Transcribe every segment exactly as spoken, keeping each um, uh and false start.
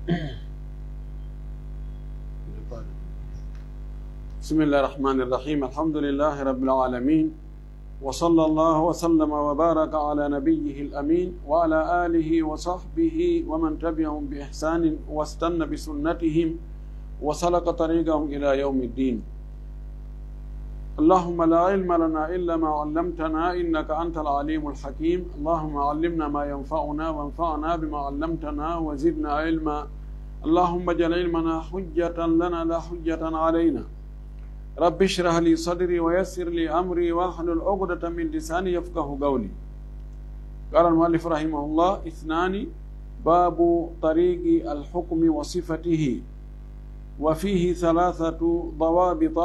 بسم الله الرحمن الرحيم. الحمد لله رب العالمين. وصلى الله وسلم وبارك على نبيه الأمين وعلى آله وصحبه ومن تبعهم بإحسان واستن بسنتهم وسلك طريقهم إلى يوم الدين. اللهم لا علم لنا إلا ما علمتنا إنك أنت العليم الحكيم. اللهم علمنا ما ينفعنا وانفعنا بما علمتنا وزدنا علما. اللهم اجعل علمنا حجة لنا لا حجة علينا. رب اشرح لي صدري ويسر لي أمري واحلل عقدة من لساني يفقه قولي. قال المؤلف رحمه الله: اثنان، باب طريق الحكم وصفته، وفيه ثلاثة ضوابط.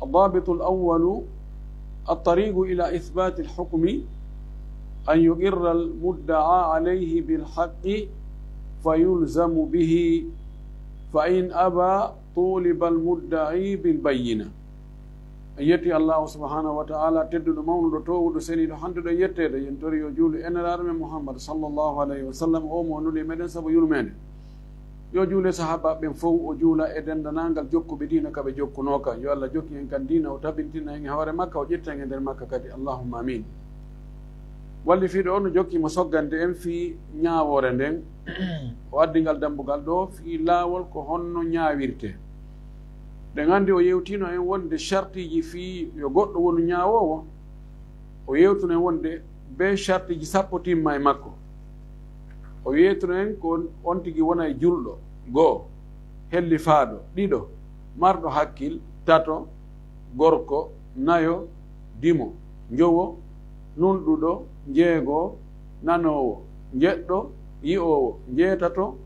الضابط الأول الطريق إلى إثبات الحكم، أن يقر المدعى عليه بالحق فيلزم به، فإن أبى طولب المدعي بالبينة. En yetti Allahu subhanahu wa ta'ala, tedduɗo, mawnuɗo, toowuɗo, seniiɗo, handuɗo e yetteede. Yen tori yo juulu e Nelaaɗo men Muhammad sallallahu alayhi wa sallam, o mo o nuli meɗen sabu yurmeende. Yo juule sahaabaaɓe ɓen fow, o juula e denndanangal jokkuɓe diina ka ɓe jokkunooka. Yo Allah jokki en kan diina, o tabintina en e hoore makka, o ƴetta en e nder makka kadi. Allahumma amin. Wallifiiɗo on no jokki mo soggande en fii ñaawoore nden. O addi ngal dambugal ɗoo fii laawol ko honno ñaawirtee. Ɗen anndi o yewtino en wonde shartiiji fii yo goɗɗo wonu ñaawoowo. O yewtuno en wonde bee shartiiji sappo timma e makko. O yewtuno en ko on tigi wona e julɗo, goo, hellifaaɗo, ɗiɗo, marɗo hakkil, tato, gorko, nayo, dimo, njowo, nunɗuɗo, njeego, nanoowo, njeɗɗo, yi'oowo, njeetato,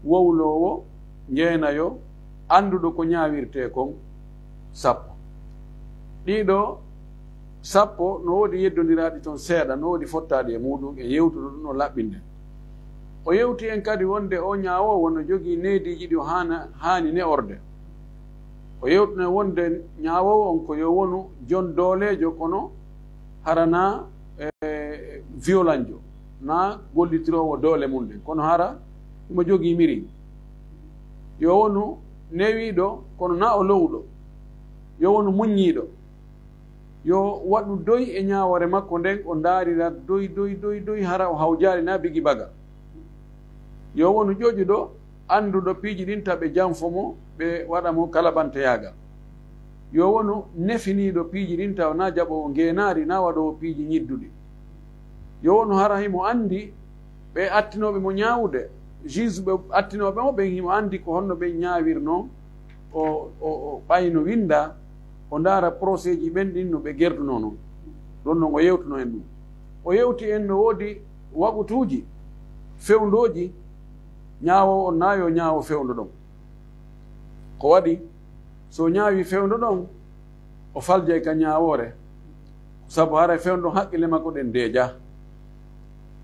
wowloowo, njeenayo, annduɗo ko ñaawirtee kon, sappo. Ɗiɗo, sappo, no woodi yeddondiraaɗi ton seeɗa, no woodi fottaaɗi e muuɗum, e yewtude ɗum no laɓɓinde. O yewti en kadi wonde o ñaawoowo no jogii neediiji ɗi o haana-, haani ne'orde. O yewtuno en wonde ñaawoowo on ko yo wonu jon dooleejo, kono hara na, e, violentjo, na gollitiroowo doole mum ɗen, kono hara himo jogii miri. Yo wonu newiiɗo, kono na o lowɗo. Yo wonu muññiiɗo. Yo waɗu doy e ñaawoore makko nden, o ndaarira doy, doy, doy, doy, hara o hawjaali na bigi baga. Yo wonu ƴoƴuɗo, annduɗo piiji ɗin, ta ɓe janfo mo, ɓe waɗa mo kalabanteyaagal. Yo wonu nefiniiɗo piiji ɗin, tawa na jaɓoowo ngeenaari, na waɗoowo piiji ñidduɗi. Yo wonu hara himo anndi ɓe attinooɓe mo ñaawude, juge ɓe attinooɓe mo ɓen, himo anndi ko honno ɓen ñaawirnoo, o, o, o ɓay no winnda, o ndaara procès ji ɓen ɗin no ɓe gerdunoo non. Ɗon non o yewtuno en ɗum. O yewti en no woodi waqutuuji, fewndooji, ñaawoowo on na yo ñaawo fewndo ɗon. Ko waɗi, so ñaawi fewndo ɗon, o faljay ka ñaawoore, sabu haray fewndo ɗon haqqille makko ɗen deeja.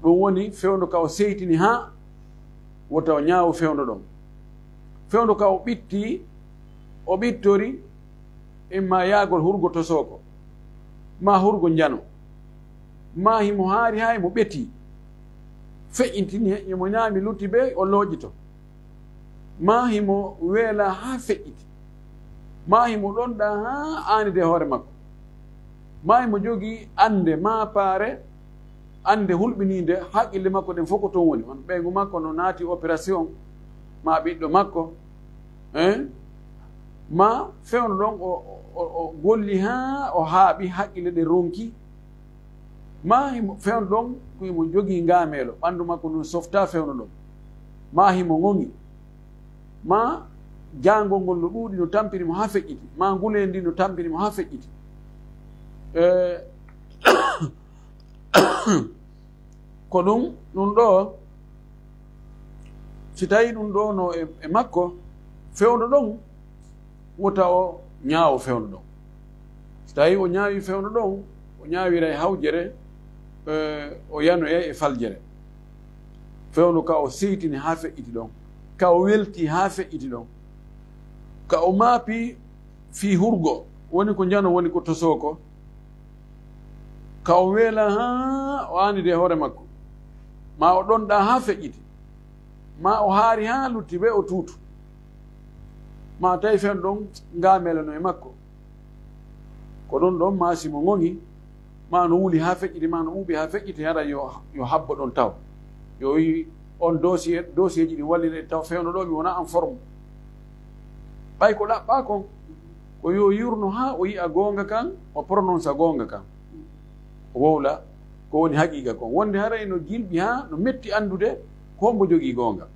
Ɗum woni fewndo ka o seytini haa wota o ñaawo fewndo ɗon. Fewndo ka o ɓitti, o ɓittori, imma yaagol hurgo tosooko, maa hurgo njano, maa himo haari haa himo ɓeti, feƴƴintini, himo ñaami lutti bee o looƴito. Maa himo weelaa haa feƴƴiti, maa himo ɗonɗaa haa aanide hoore makko, maa himo jogii annde maapaare, annde hulɓiniinde, haqqille makko ɗen fof ko toon woni. On ɓeyngu makko no naati opération, maa ɓiɗɗo makko, hein? Maa fewndo ɗon o, o, o golli haa o haaɓi, haqqille ɗe ronki. Maa himo, fewndo ɗon ko himo jogii ngaameelo, ɓanndu makko ndun softaa fewndo ɗon. Maa himo ŋoŋi. Maa jaangol ngol no ɗuuɗi, no tampini mo haa feƴƴiti. Maa nguleendi no tampini mo haa feƴƴiti. E, ko ɗum, ɗum ɗoo, si tawii ɗum ɗoo no e, e makko, fewndo ɗon, wota o ñaawo fewndo ɗon. Si tawii o ñaawi fewndo ɗon, o ñaawiray hawjere, e, o yanoyay e faljere. Fewndo ka o seytini haa feƴƴiti ɗon, ka o welti haa feƴƴiti ɗon, ka o maapi fii hurgo, woni ko njano, woni ko tosooko, ka o weela haa o aanidi e hoore makko, maa o ɗonɗaa haa feƴƴiti. Ma o haari haa lutti bee o tuutu. Ma tawi fen ɗon ngaamelano e makko. Ko ɗon ɗon ma si mo ŋoŋi, ma no wuli haa feƴƴiti, ma no ɓuuɓi haa feƴƴiti, hara yo, yo habbo ɗon taw. Yo wi on dossier, dossier ji ɗin wallina ɗi taw fewndo ɗo mi wona en forme. Ɓay ko ɗaɓɓa kon, ko yo yurno haa o yi'a goonga kan, o prononsa goonga kan. O wowla ko woni haqiiqa kon. Wonde haray no jilɓi haa no metti anndude ko hombo jogii goonga.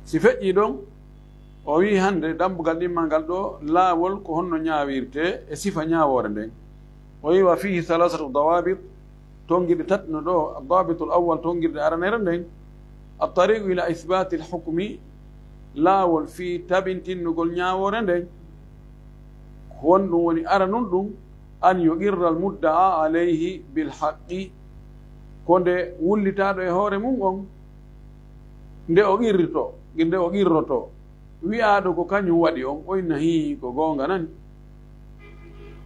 Si feƴƴi ɗon, o wi'i hande dambugal ɗimmal ngal ɗo laawol ko honno ñaawirte e sifa ñaawoore nden. O wi'i wa fihi salasatu dawabit, tongirɗe tati no ɗo, addabitul awwal, tongirɗe aranere nden, attariqu ila isbatil hukmi, laawol fii tabintinnugol ñaawoore nden, ko honɗum woni aranun ɗum, an yuqirra al mudda'a alayhi bil haqqi, ko nde wullitaaɗo e hoore mum on, nde o qirrito, nde o qirroto, wi'aaɗo ko kañum waɗi on, o inna hii ko goonga nani.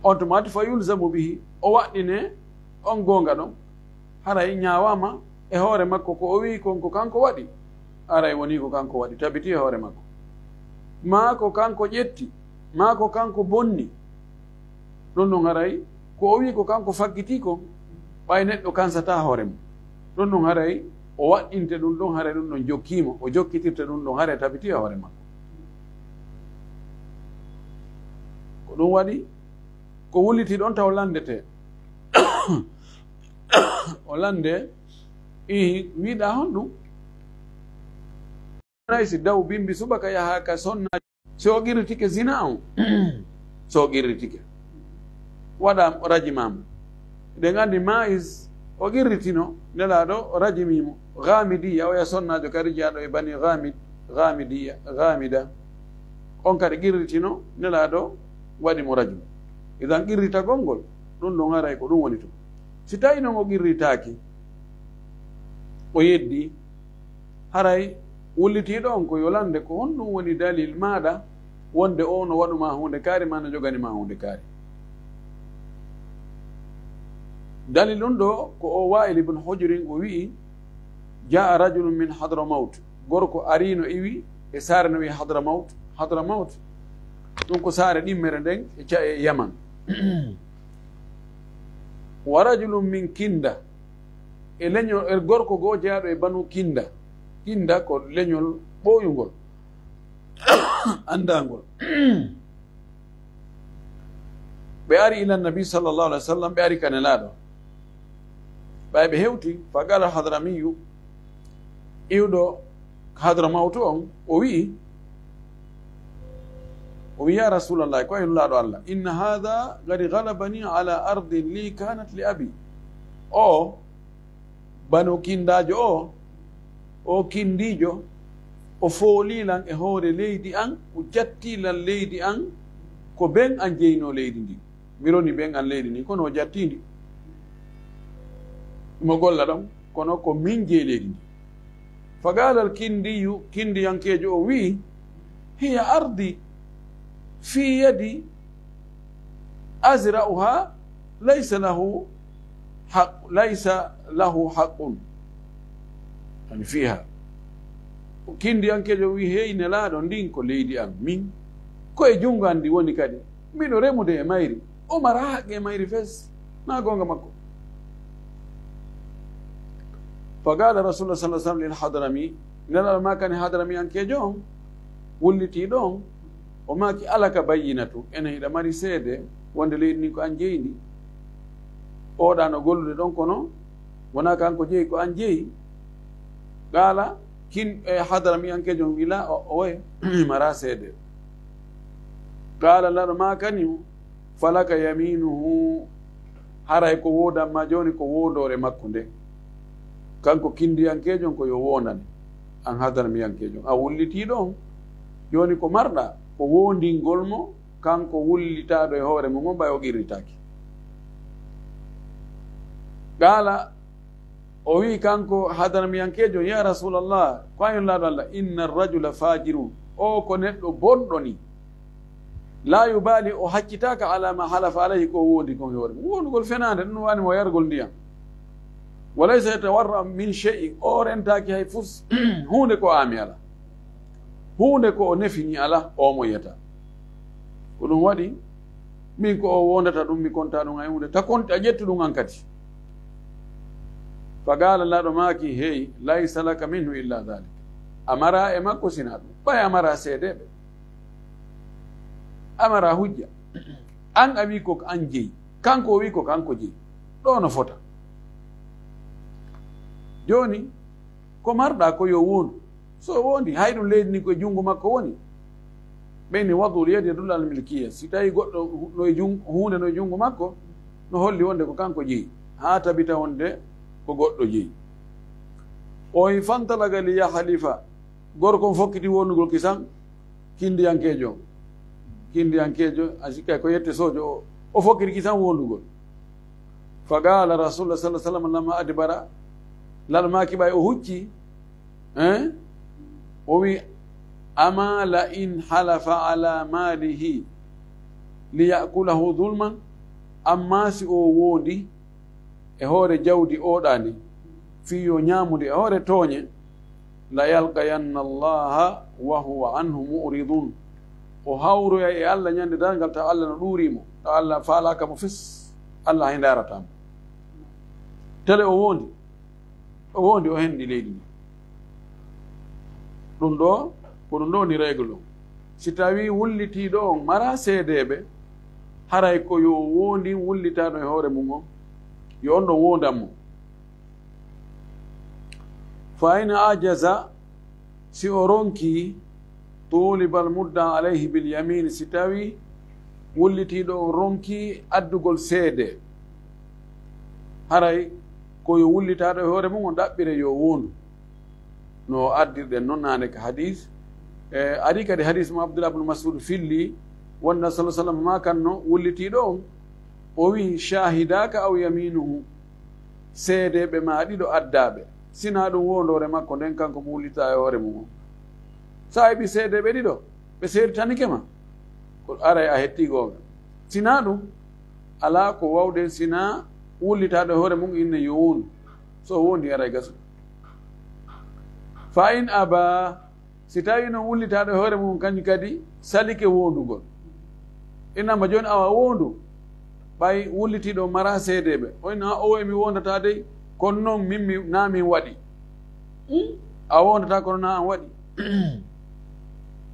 On tuma tigi fa yulzamu bihi, o waɗɗine on goonga ɗon. Haray ñaawaama e hoore makko ko o wi'i kon ko kanko waɗi. Haray woni ko kanko waɗi, tabiti e hoore makko. Maa ko kanko ƴetti, maa ko kanko bonni. Ɗum ɗon haray ko o wi'i ko kanko faggiti kon, ɓay neɗɗo kansataa hoore mum. Ɗum ɗon haray o waɗɗinte ɗum ɗon, haray ɗum ɗon jokkii mo, o jokkitirta ɗum ɗon, haray tabiti e hoore makko. Ko ɗum waɗi, ko wulliti ɗon taw lanndete. O lannde, ii, wi'uɗaa honɗum? Nay si daw bimbi subaka yaha ka sonna. Si o qirritike zina on, si o qirritike, waɗa rajimaama. Eɗen anndi Ma'iz, o qirritino, Nelaaɗo rajimi mo. Ghaamidiyya, oya sonnaajo kadi jeyaaɗo e Bani Ghaamid, Ghaamidiyya, Ghaamida. On kadi qirritino, Nelaaɗo waɗi mo rajmu. Idan qirritagol ngol, ɗum ɗon haray ko ɗum woni tun. Si tawi non o qirritaaki, o yeddi, haray wullitiiɗo on ko yo lannde ko honɗum woni dalil maaɗa wonde o no waɗu ma huunde kaari ma no jogani ma huunde kaari. Dalil ɗum ɗo ko o Wa'il ibn Hujrin o wi'i, jaa'a rajulun min Hadramaut. Gorko arino iwi e saare no wi'i Hadramaut. Hadramaut, ɗum ko saare ɗimmere nden e ca-, e Yaman. Wa rajulun min Kinda. E leñol, e gorko goo jeyaaɗo e Banu Kinda. Kinda ko leñol ɓooyungol, anndangol. Ɓe ari ila Nabi sallallahu alaihi wasallam, ɓe ari ka Nelaaɗo. Ɓay ɓe hewti, fa qala Hadramiyu, iwɗo Hadramawtu on, o wi'i, o wi'i, "Ya Rasulallah, ko e Nulaaɗo Allah, inna hadha qad ghalabani ala ardin li kanat li abi." O, Banu Kindaajo o, o Kindiijo, o foolii lan e hoore leydi an, o jattii lan leydi an, ko ben an jeynoo leydi ndi. Mi roni ben an leydi ndi, kono o jattii ndi. Mo golla ɗon, kono ko min jeyi leydi ndi. Fa qala al Kindiyu, Kindiyankeejo o wi'i, "Hiya ardi fi yadi azra'uha laysa lahu haq-, laysa lahu haqqun." Yani fiha. O Kindiyankeejo wi'i, "Hey Nelaaɗo, ndin ko leydi an, min. Ko e junngo an ndi woni kadi. Miɗo remude e mayri. O mara haqqe e mayri fes." Na goonga makko. Fa qala Rasulullah sallallahu alaihi wasallam lil Hadrami, Nelaaɗo maakani Hadramiyankeejo on, wullitiiɗo on, o maaki, "Alaka bayyinatu, ene hiɗa mari seede wonde leydi ndin ko an jeyi ndi? Oɗa no gollude ɗon kono wona kanko jeyi, ko an jeyi?" Qala, kin, e Hadramiyankeejo on wi'i, "La, o, oye, mi mara seede." Qala, Nelaaɗo maakani mo, "Falaka yaminuhu, haray ko woodan ma jooni ko woondoore makko nde. Kanko Kindiyankeejo on ko yo woondane, an Hadramiyankeejo on. A wullitiiɗo on, jooni ko marɗa ko woondingol mo, kanko wullitaaɗo e hoore mum on, ɓay o qirritaaki." Qala, o wi'i kanko Hadramiyankeejo, "Ya Rasulallah, ko an Nulaaɗo Allah, inna rajula fajirun, o ko neɗɗo bonɗo ni. La yubali, o haccitaaka ala ma halafa alayhi, ko o woondi kon e hoore mum. Woondugol fenaande, ɗum woni mo yargol ndiyam. Walaysa yatawarra min shay'in, o rentaaki hay fus huunde ko aami ala. Huunde ko o nefini ala, o mo yiyata. Ko ɗum waɗi, min ko o wondata ɗum, mi konta ɗum hay huunde. Ta konti a ƴettu ɗum an kadi. Fa qaala, Laaɗo maaki, hey, laysa laka minhu illa dhalik. A mara e makko sina ɗum. Ɓay a mara seedeeɓe. A mara hujja. An a wi ko an jeyi. Kanko o wi ko kanko jeyi. Ɗo no fota. Jooni, ko marɗa ko yo wondu. So wondi, hay ɗum leydi ndi ko e junngo makko woni. Ɓeyni wadul yadi yadul al milkiya. Si tawi goɗɗo hu-, no e jun-, huunde no e junngo makko, no holli wonde ko kanko jeyi. Haa tabita wonde ko goɗɗo jeyi. O wi fantalaga li yahlifa. Gorko on fokkiti wondugol kisan, kindiyankeejo. Kindiyankeejo, a sikka ko yette sojo o, o fokkiti kisan wondugol. Fa qala Rasulullah sallallahu alaihi wasallam lamma adbara, Laaɗo maaki ɓay o hucci, eh? O wi, "Ama la in halafa ala malihi li ya'kulahu dhulman," amma si o wondi e hoore jawdi oɗa ndi, fii yo ñaamude e hoore tooñe, "la yalqayanna Allaha wa huwa anhu mu'ridun." O hawroyay e Allah ñande darngal, tawa Allah no ɗuuri mo, tawa Allah faalaaka mo fes, Allah hay ndaarataa mo. Tele o wondi, o wondi, o henɗi leydi ndi. Ɗum ɗo, ko ɗum ɗo woni règle o. Si tawi wullitiiɗo on mara seedeeɓe, haray ko yo wondi wullitaaɗo e hoore mum on, yo on ɗon wondan mo. Fa in ajaza, si o ronki, tulibal mudda alayhi bil yamin, si tawi wullitiiɗo on ronki addugol seede, haray ko yo wullitaaɗo e hoore mum on ɗaɓɓire yo wondu. No addirɗen non naane ka hadis. E, ari kadi hadis mo Abdullah ibn Mas'ud filli, wonda sallallahu alaihi wasallam ma kanno wullitiiɗo on, o wi, "Shahidaka aw yaminuhu," seedeeɓe ma ɗiɗo addaaɓe, sinaa ɗum wondoore makko nden, kanko mo wullita e hoore mum on. Sa heɓi seedeeɓe ɗiɗo, ɓe seeditanike ma, ko aray a hetti goonga. Sinaa ɗum, alaa ko wawɗen sinaa wullitaaɗo e hoore mum inne yo wondu. So o wondi aray gasu. Fa in aba, si tawi non wullitaaɗo e hoore mum kañum kadi salike wondugol. Innama jooni awa wondu, ɓay wullitiiɗo mara seedeeɓe. O inna, "O emi wondata dey, kono non min mi, na min waɗi." Hmm? A wondata kono na an waɗi.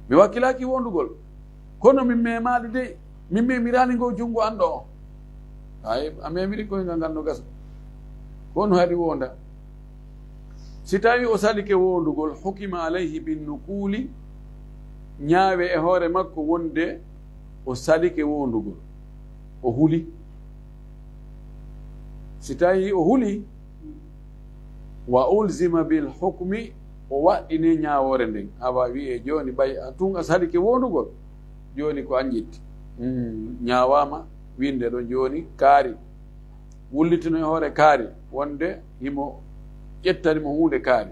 Mi wakkilaaki wondugol. Kono min memaali dey, min memiraali ngoo junngo an ɗo. Ay, a memiri koyngal ngal no gasa. Kono haɗi wonda. Si tawi o salike wondugol, hukima alayhi bin nukuli, ñaawe e hoore makko wonde o salike wondugol. O huli. Si tawi o huli, wa ulzima bil hukmi, o waɗɗine ñaawoore nden. Awa wi'e jooni ɓay a tun a salike wondugol. Jooni ko an ƴetti. Mm, ñaawaama winde ɗon jooni kaari. Wullitino e hoore kaari wonde himo ƴettani mo huunde kaari.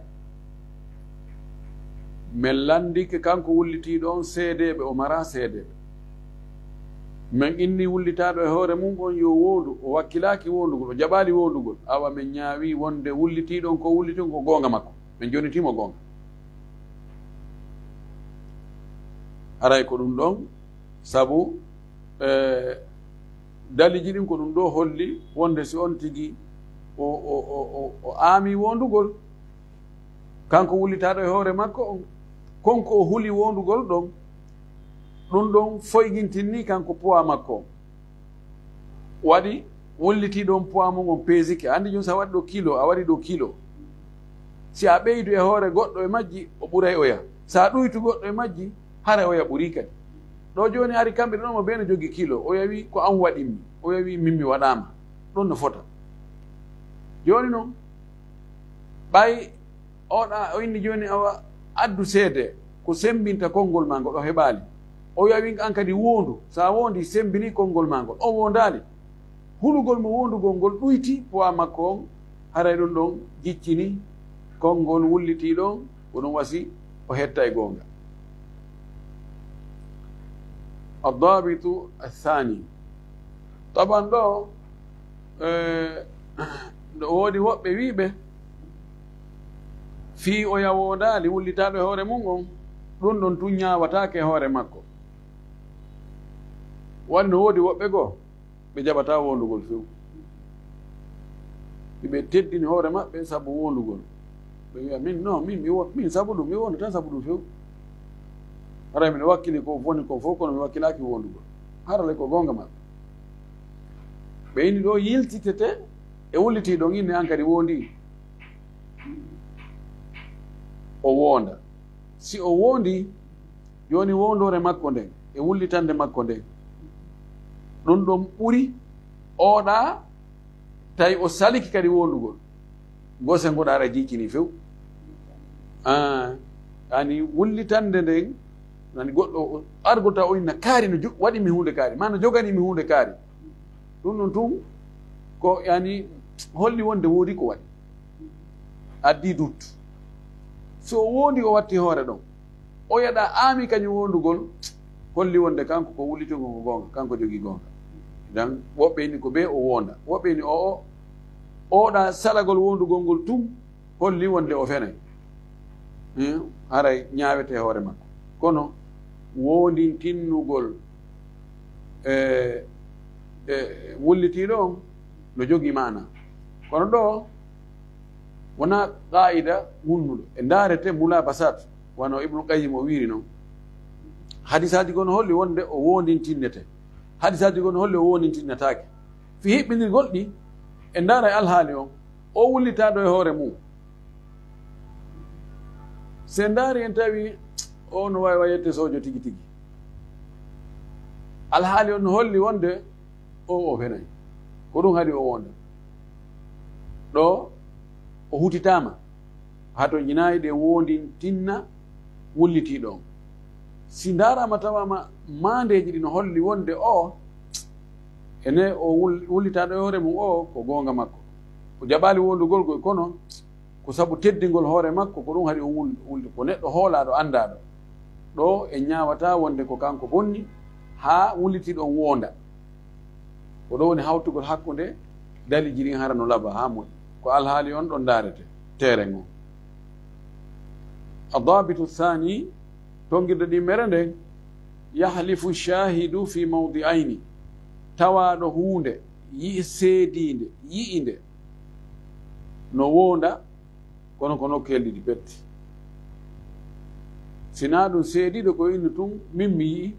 Men lanndike kanko wullitiiɗo on seedeeɓe, o mara seedeeɓe. Men inni wullitaaɗo e hoore mum on yo wondu, o wakkilaaki wondugol, o jaɓaali wondugol. Awa men ñaawi wonde wullitiiɗo on ko wulliti on ko goonga makko. Men jonitiimo goonga. Haray ko ɗum ɗon, sabu, eh, daliiji ɗin ko ɗum ɗo holli wonde si on tigi o, o, o, o, o aami wondugol, kanko wullitaaɗo e hoore makko on, kon ko o huli wondugol ɗon, ɗum ɗon foygintinni kanko poids makko on. Waɗi wullitiiɗo on poids mum on peesike. Anndi joni so a waɗi ɗo kilo, a waɗi ɗo kilo. Si a ɓeydu e hoore goɗɗo e majji, o ɓuray oya. So a ɗuytu goɗɗo e majji, haray oya ɓuri kadi. Ɗo jooni ari kamɓe ɗon mo bee no jogi kilo. Oya wi, "Ko an waɗimmi." Oya wi, "Min mi waɗaama." Ɗon no fota. Jooni non, ɓay oɗa, o inni jooni, awa, addu seede ko semmbinta konngol maa ngol, o heɓaali. O wi'a, "Win an kadi woondu, so a woondi, semmbini konngol maa ngol." O woondaali. Hulugol mo woondugol ngol ɗuyti poids makko on, haray ɗum ɗon jiccini konngol wullitiiɗo on, ko ɗum wasi o hetta e goonga. Addabitu athani. Taban ɗo, eh, No woodi woɓɓe wiiɓe fii oya woondaali wullitaaɗo e hoore mum on, ɗum ɗon tun ñaawataake e hoore makko. Wano no woodi woɓɓe goo, ɓe jaɓataa woondugol few. Ɓe teddini hoore maɓɓe sabu woondugol. Ɓe wi'a, "Min, non, min, mi wo-, min sabu ɗum, mi woondataa sabu ɗum few. Haray miɗo wakkili ko woni kon fow, kono mi wakkilaaki woondugol." Hara le ko goonga maɓɓe. Ɓe inni ɗoo yiltitete e wullitii ɗon, inni an kadi woondii. O woonda. Si o woondii, jooni woondoore makko nden e wullitande makko nden, ɗum ɗon ɓuri oɗa tawi o saliki kadi woondugol. Gose ngoɗa ara jiicini few. Ah, yani wullitande nden, nani goɗɗo o argota o inna kaari no jo-, waɗi mi huunde kaari, ma no jogani mi huunde kaari. Ɗum ɗon tun ko yani holli wonde woodi ko waɗi. Addi dut. So o woondi o watti hoore ɗon. O yeɗa aami kañum wondugol, holli wonde kanko ko wullitugol ko goonga, kanko jogii goonga. Idan, woɓɓe inni ko bee o woonda, woɓɓe inni o, o, oɗa salagol wondugol ngol tun holli wonde o fenay. Hmm? Haray ñaawete hoore makko. Kono woondintinnugol e, e wullitiiɗo on no jogii maana. Kono ɗoo, wonaa qaa'ida wunnuɗo. E ndaarete mulabasat, wano Ibnu Qayyim o wiiri non. Hadisaaji goo no holli wonde o woondintinnete. Hadisaaji goo no holli o woondintinnataake. Fii hiɓɓindirgol ɗi, e ndaara e alhaali on, o wullitaaɗo e hoore mum. Se ndaari en tawi o no waawi wayette soojo tigi tigi. Alhaali on no holli wonde o, o fenay. Ko ɗum haɗi o wonda. Ɗo o hutitaama, hato jinaayi ɗe woondintinna wullitiiɗo on. Si ndaaraama tawaama maandeeji ɗi no holli wonde o, ene o wul-, wullitaaɗo e hoore mum o, ko goonga makko. O jaɓaali wondugol ngol, kono ko sabu teddingol hoore makko, ko ɗum haɗi o wul-, wulde. Ko neɗɗo hoolaaɗo, anndaaɗo. Ɗo en ñaawataa wonde ko kanko bonni, haa wullitiiɗo on wonda. Ko ɗo woni hawtugol hakkunde daliiji ɗin hara no laba haa moƴƴi. Ko alhaali on ɗon ndaarete, teeren on. Addabitu thani, tongirde ɗimmere nden, yahlifu shahidu fi mawdi'ayni, tawaaɗo huunde, yi'i seediinde, yi'i nde, no wonda, kono ko nokkeel ɗiɗi pet. Sinaa ɗum seediiɗo ko innu tun, min mi yi'i,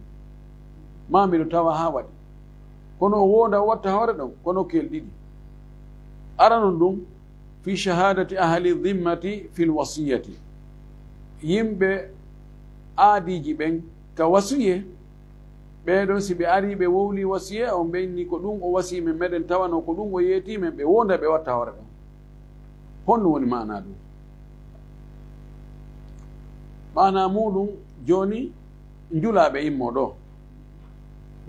maa miɗo tawa haa waɗi. Kono o wonda o watta hoore ɗon, ko nokkeel ɗiɗi. Aranon ɗum, fi shahadati ahli dhimmati fil wasiyati. Yimɓe aadiiji ɓen ka wasuye, ɓee ɗon si ɓe arii ɓe wowlii wasiye on, ɓe inni ko ɗum o wasii men, meɗen tawanoo ko ɗum o yeetii men, ɓe wonda ɓe watta hoore ɗon. Honɗum woni maanaa ɗum? Maanaa muuɗum jooni, njulaaɓe immoo ɗo.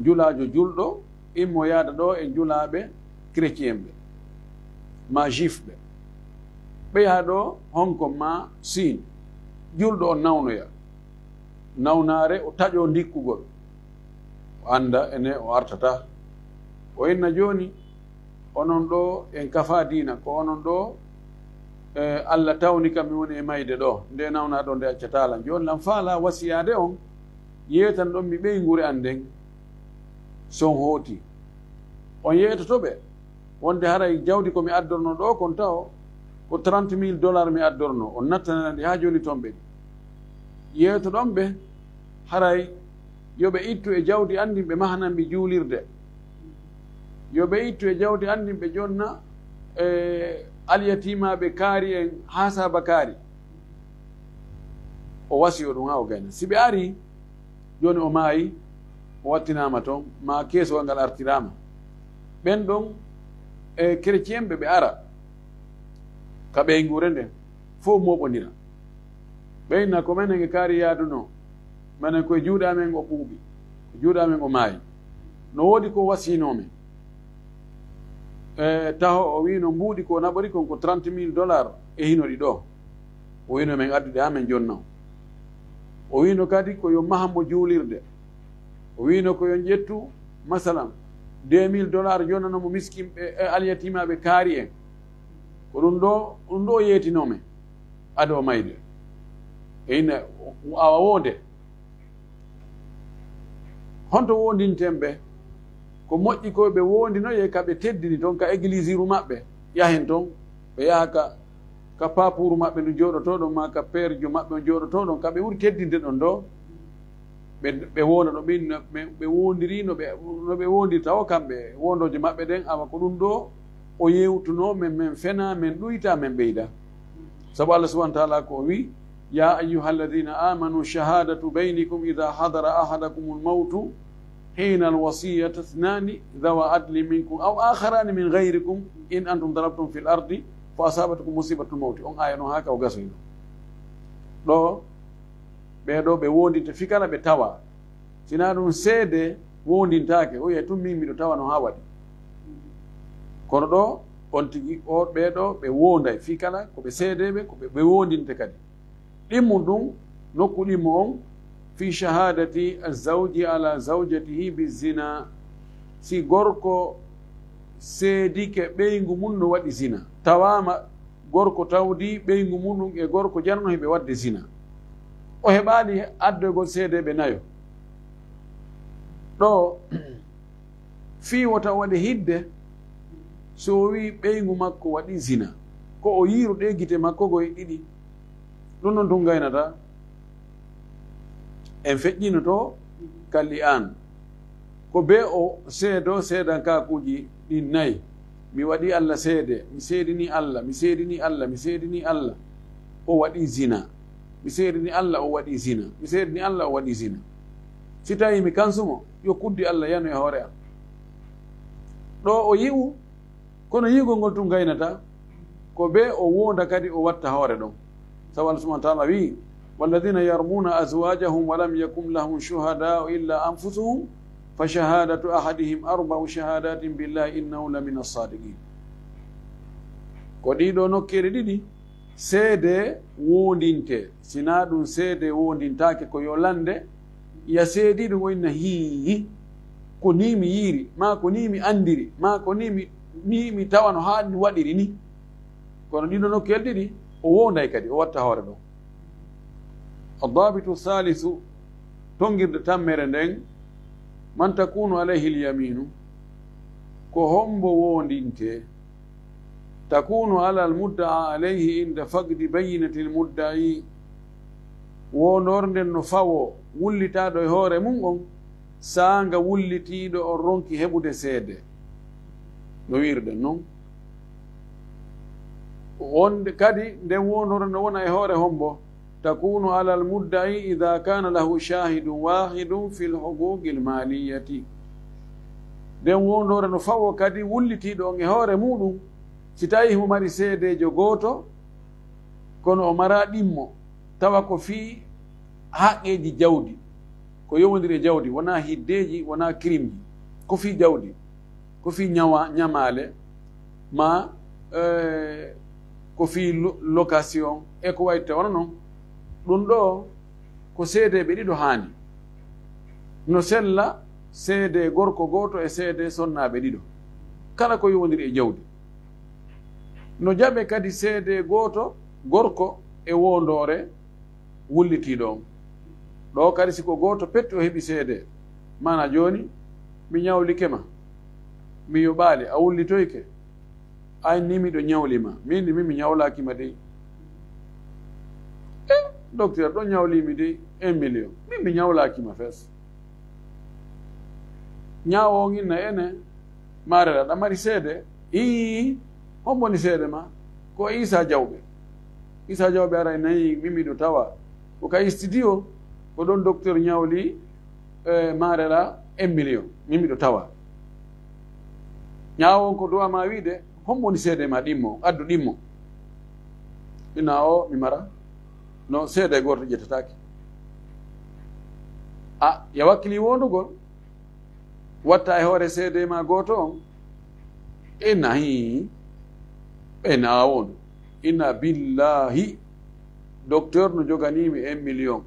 Njulaajo julɗo immoo yaada ɗo e njulaaɓe chrétien ɓe, maa juif ɓe. Ɓe yaha ɗo Hong Kong maa Siin. Julɗo on nawnoya. Nawnaare o taƴoo ndikkugol. O annda ene o artata. O inna jooni, onon ɗo en kafaa diina, ko onon ɗo, eh, Alla tawni kam mi woni e mayde ɗo. Nde nawna ɗo nde accataa lan. Jooni lan faalaa wasiyaade on, yeetan ɗon mi ɓeynguure an nden, si on hooti. On yeetoto ɓe, wonde haray jawdi ko mi addorno ɗo kon taho, ko trente mille dollars mi addorno. On nattanana ɗi haa jooni ton ɓe ɗi. Yeetoɗon ɓe, haray yo ɓe ittu e jawdi an ndin ɓe mahanan mi juulirde. Yo ɓe ittu e jawdi an ndin ɓe jonna, e, alyatimaaɓe kaari en haa saaba kaari. O wasiyo ɗum haa o gayna. Si ɓe arii, jooni o maayi, o wattinaama ton, maa keesowal ngal artiraama. Ɓen ɗon, e, chrétien ɓe, ɓe ara ka ɓeynguure nden, fow mooɓondira. Ɓe inna ko menen e kaari yaadunoo, menen ko e juuɗe amen o ɓuuɓi, ko juuɗe amen o maayi. No woodi ko wasiinoo men. E, taho o wiino mbuuɗi ko naɓori kon ko trente mille dollars e hino ɗi ɗo. O wiino men addude haa men jonna. O wiino kadi ko yo mahan mo juulirde. O wiino ko yo ƴettu, masalan, deux mille dollars jonnanoo mo miskinɓe e alyatimaaɓe kaari en. Ko ɗum ɗo, ɗum ɗo yeetinoo men ado mayde. E ina awa wonde. Honto wondinten ɓe? Ko moƴƴi ko ɓe wondinoye ka ɓe teddini ton ka egilisiru maɓɓe. Yahen ton, ɓe yaha ka, ka papuru maɓɓe ndu jooɗotoo ɗon, maa ka perjo maɓɓe on jooɗotoo ɗon, ka ɓe ɓuri teddinde ɗon ɗo. Ɓe, ɓe wonda no ɓe, no ɓe, ɓe wondiri, no ɓe, no ɓe wondirta o kamɓe, wondooje maɓɓe ɗen, awa ko ɗum ɗo o yewtunoo men, men fena, men ɗuyta, men ɓeyda. Sabu Allah subhanahu wa taala ko o wi, "Ya ayyuha alladhina amanu shahadatu baynikum idha hadara ahadakumul mawtu hina alwasiyati ithnani dhawa adlin minkum aw akharani min ghayrikum in antum darabtum fil ardi fa asabatkum musibatul mawti." On aya non haka o gasoyno. Ɗo, ɓee ɗo ɓe wondinte fii kala ɓe tawa. Sinaa ɗum seede wondintaake, o wi'ay tun min miɗo tawa no haa waɗi. Kono ɗo, on tigi, o, ɓee ɗo ɓe wonday fii kala ko ɓe seedeeɓe, ko ɓe, ɓe wondinte kadi. Ɗimmu ɗum, nokku ɗimmu on, fii shahadati azzawji ala zawjatihi bi zina. Si gorko seedike ɓeyngu mum no waɗi zina, tawaama gorko tawdi ɓeyngu muɗum e gorko janano hiɓe waɗde zina, o heɓaali addoygol seedeeɓe nayo. Ɗo, fii wota o waɗe hidde, so o wii ɓeyngu makko waɗi zina, ko o yiiru ɗe gite makko goy ɗiɗi. Ɗum ɗon tun gaynata. En feƴƴinoto kalli an. Ko bee o seedo seedankaakuuji ɗin nayi. Mi waɗi Allah seede, mi seedini Allah, mi seedini Allah, mi seedini Allah, o waɗi zina. Mi seedini Allah, o waɗi zina. Mi seedini Allah, o waɗi zina. Si tawii mi kansumo, yo kuddi Allah yanu e hoore am. Ɗo o yi'u, kono yi'ugol ngol tun gaynata, ko bee o wonda kadi o watta hoore ɗon. Sabu Allah subhanahu wa taala wi, "Walladhina yarmuna azwajahum wa lam yakun lahum shuhada'u illa anfusuhum fa shahadatu ahadihim arba'u shahadatin billahi innahu lamina as-sadiqin." Ko ɗiɗo nokkeeli ɗiɗi seede wondinte, sinaa ɗum seede wondintaake ko yo lande, ya seedii ɗum o inna hii, ko nii mi yiiri, maa ko nii mi anndiri, maa ko nii mi, nii mi tawano haa mi waɗiri ni. Kono ɗiɗo nokkeeli ɗiɗi, o wonday kadi, o watta hoore ɗon. Addabitu thalithu, tongirde tammere nden, man takunu alayhi al-yaminu, ko hombo wondinte, takunu ala al-mudda'a alayhi inda faqdi bayyinati al-mudda'i, wondorde no fawo wullitaaɗo e hoore mum on, saanga wullitiiɗo on ronki heɓude seede. No wiirɗen non. Wonde kadi nden wondorde no wona e hoore hombo, takunu ala al-mudda'i idha kana lahu shahidun wahidun fil huquqi al-maliyati. Nden wondorde no fawo kadi wullitiiɗo on e hoore muɗum, si tawi himo mari seedeejo gooto, kono o mara ɗimmo, tawa ko fii haqqeeji jawdi, ko yowondiri e jawdi, wonaa hiddeeji, wonaa kirimji, ko fii jawdi, ko fii ñawa-, ñamaale, maa, eh, ko fii lo-, location, e ko wayi tawano non. Ɗum ɗo ko seedeeɓe ɗiɗo haani. No sella seede gorko gooto e seede sonnaaɓe ɗiɗo, kala ko yowondiri e jawdi. No jaɓe kadi seede gooto gorko e wondoore wullitiiɗo on. Ɗo kadi si ko gooto petti o heɓi seede, maana jooni mi ñawlike ma, mi yoɓaali, a wullitoyke, an ni miɗo ñawli ma, min ni min mi ñawlaaki ma dey. E, docteur, ɗo ñawli mi dey un million, min mi ñawlaaki ma fes. Ñaawo on inna ene, Marela, aɗa mari seede? Ii, hombo woni seede ma? Ko Isa Jawɓe. Isa Jawɓe ara e nayi, min miɗo tawa. Ko ka studio, ko ɗon docteur ñawli, eh, Marela un million. Min miɗo tawa. Ñaawo on ko duwa ma wiide, hombo woni seede ma ɗimmo, addu ɗimmo. Ina o, mi mara. No seede gooto ƴettataake. A, ya wakkili wondugol. Watta e hoore seede ma gooto on. Inna hii. Ɓe na wondu. Inna billahi. Docteur no joganii mi un million.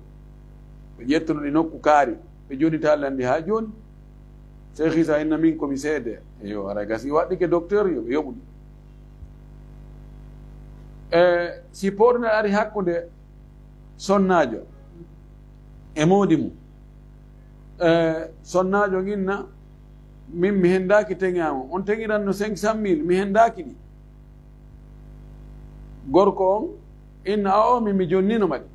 Ɓe ƴettuno ɗi nokku kaari. Ɓe jonnitaali lan ɗi haa jooni. Cheikh Issa inna min ko mi seede. Eyo, ara gasi waɗɗike docteur yo ɓe yoɓu ɗi. E si pooɗunde ari hakkunde sonnaajo e moodi mum, e sonnaajo nginna, min mi henndaaki teŋaamu, on teŋiranno cinq cent mille, mi henndaaki ɗi. Gorko on inna, a o min mi jonnino ma ɗi.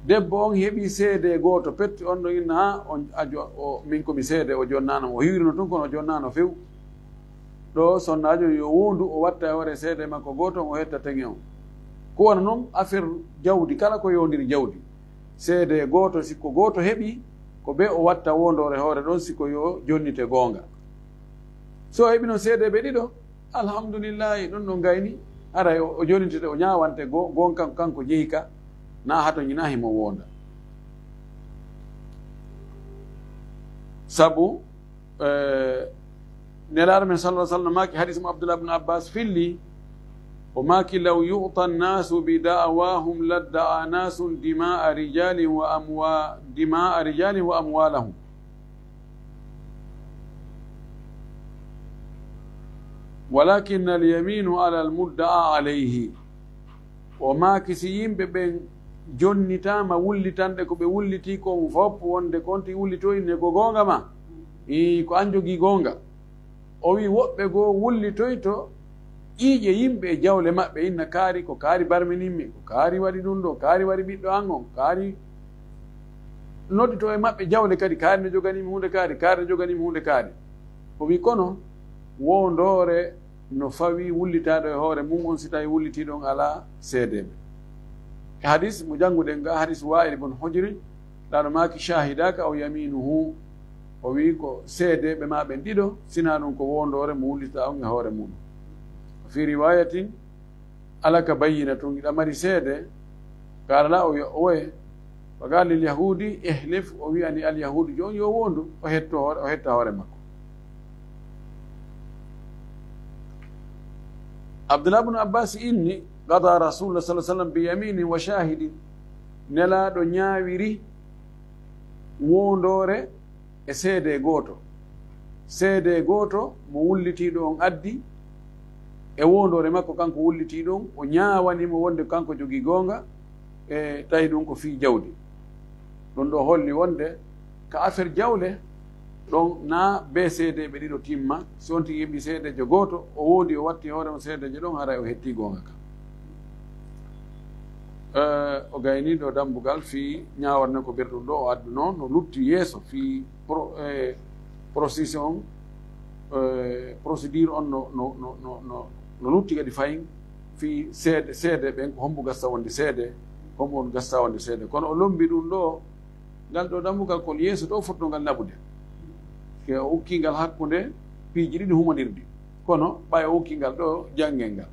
Debbo on heɓi seede gooto petti, on ɗo inna, ha, on, a jo-, o, min ko mi seede, o jonnaano mo. O hiwrino tun, kono o jonnaano few. Ɗo sonnaajo yo wondu, o watta e hoore seede makko gooto, o hetta teŋe on. Ko wano non affaire jawdi, kala ko yondiri jawdi. Seede gooto, si ko gooto heɓi, ko be o watta wondoore hoore ɗon, si ko yo jonnite goonga. So o heɓi non seede ɓe ɗiɗo, alhamdulillahi, ɗon ɗon gayni, haray o, o jonnitete, o ñaawante go-, goonga kanko, kanko jeyi ka, na hatoñi, na himo wonda. Sabu, eh, Nelaaɗo men sallallahu alaihi wasallam maaki hadis mo Abdullah ibn Abbas filli, o maaki, "Law yu'ta an-nasu bi da'awahum ladda'a nasun dima'a rijalin wa amwa-, dima'a rijalin wa amwalahum." "Walakin al-yaminu ala al-mudda'a alayhi." O maaki, si yimɓe ɓen jonnitaama wullitanɗe ko ɓe wullitii kon fof, wonde kon ti wullitoyne ko goonga ma, ii, ko an jogii goonga. O wi woɓɓe goo wullitoyto ƴiiƴe yimɓe e jawle maɓɓe, inna kaari, ko kaari barmininmi, ko kaari waɗi ɗum ɗo, kaari waɗi ɓiɗɗo an on, kaari noddito e maɓɓe jawle kadi, kaari no joganimi huunde kaari, kaari no joganimi huunde kaari. O wi kono wondoore no fawi wullitaaɗo e hoore mum on, si tawi wullitiiɗo on alaa seedeeɓe. E hadis mo jannguɗen ga, hadis Wa'il ibn Hujri, ɗaano maaki, "Shahidaka aw yaminuhu." O wi ko seedeeɓe ma ɓen ɗiɗo, sina ɗum ko wondoore mo wullita on e hoore mum. Fi riwayatin, "Alaka bayyinatun, hiɗa mari seede?" Qaala, "La." O wi, "Oye." Fa qaala lil yahudi, "Ihlif." O wi'ani al yahudu jo on, "Yo wondu." O hetto hoore, o hetta hoore makko. Abdullah ibn Abbas inni, "Qada Rasulullah sallallahu alaihi wasallam bi yaminin wa shahidin." Nelaaɗo ñaawiri wondoore e seede gooto. Seede gooto mo wullitiiɗo on addi e wondoore makko, kanko wullitiiɗo on, o ñaawani mo wonde kanko jogii goonga, e tawi ɗum ko fii jawdi. Ɗum ɗo holli wonde ka affaire jawle, ɗon na be seedeeɓe ɗiɗo timma. Si on tigi heɓi seedeejo gooto, o woodi, o watti hoore on seedeejo ɗon, haray o hetti goonga ka. Eh, o gayni ɗo dambugal fii ñaawarne ko berɗum ɗo o adduno, no lutti yeeso fii pro-, eh, procession, eh, procédure on no, no, no, no, no, no lutti kadi fayin fii seede, seede ɓen ko hombo gasta wonde seede, hombo on gasta wonde seede. Kono o lombi ɗum ɗo, ngal ɗo dambugal kol yeeso ɗo fotno ngal naɓude. Ke o ukki ngal hakkunde piiji ɗiɗi humondirɗi. Kono ɓay o ukki ngal ɗo janngel ngal.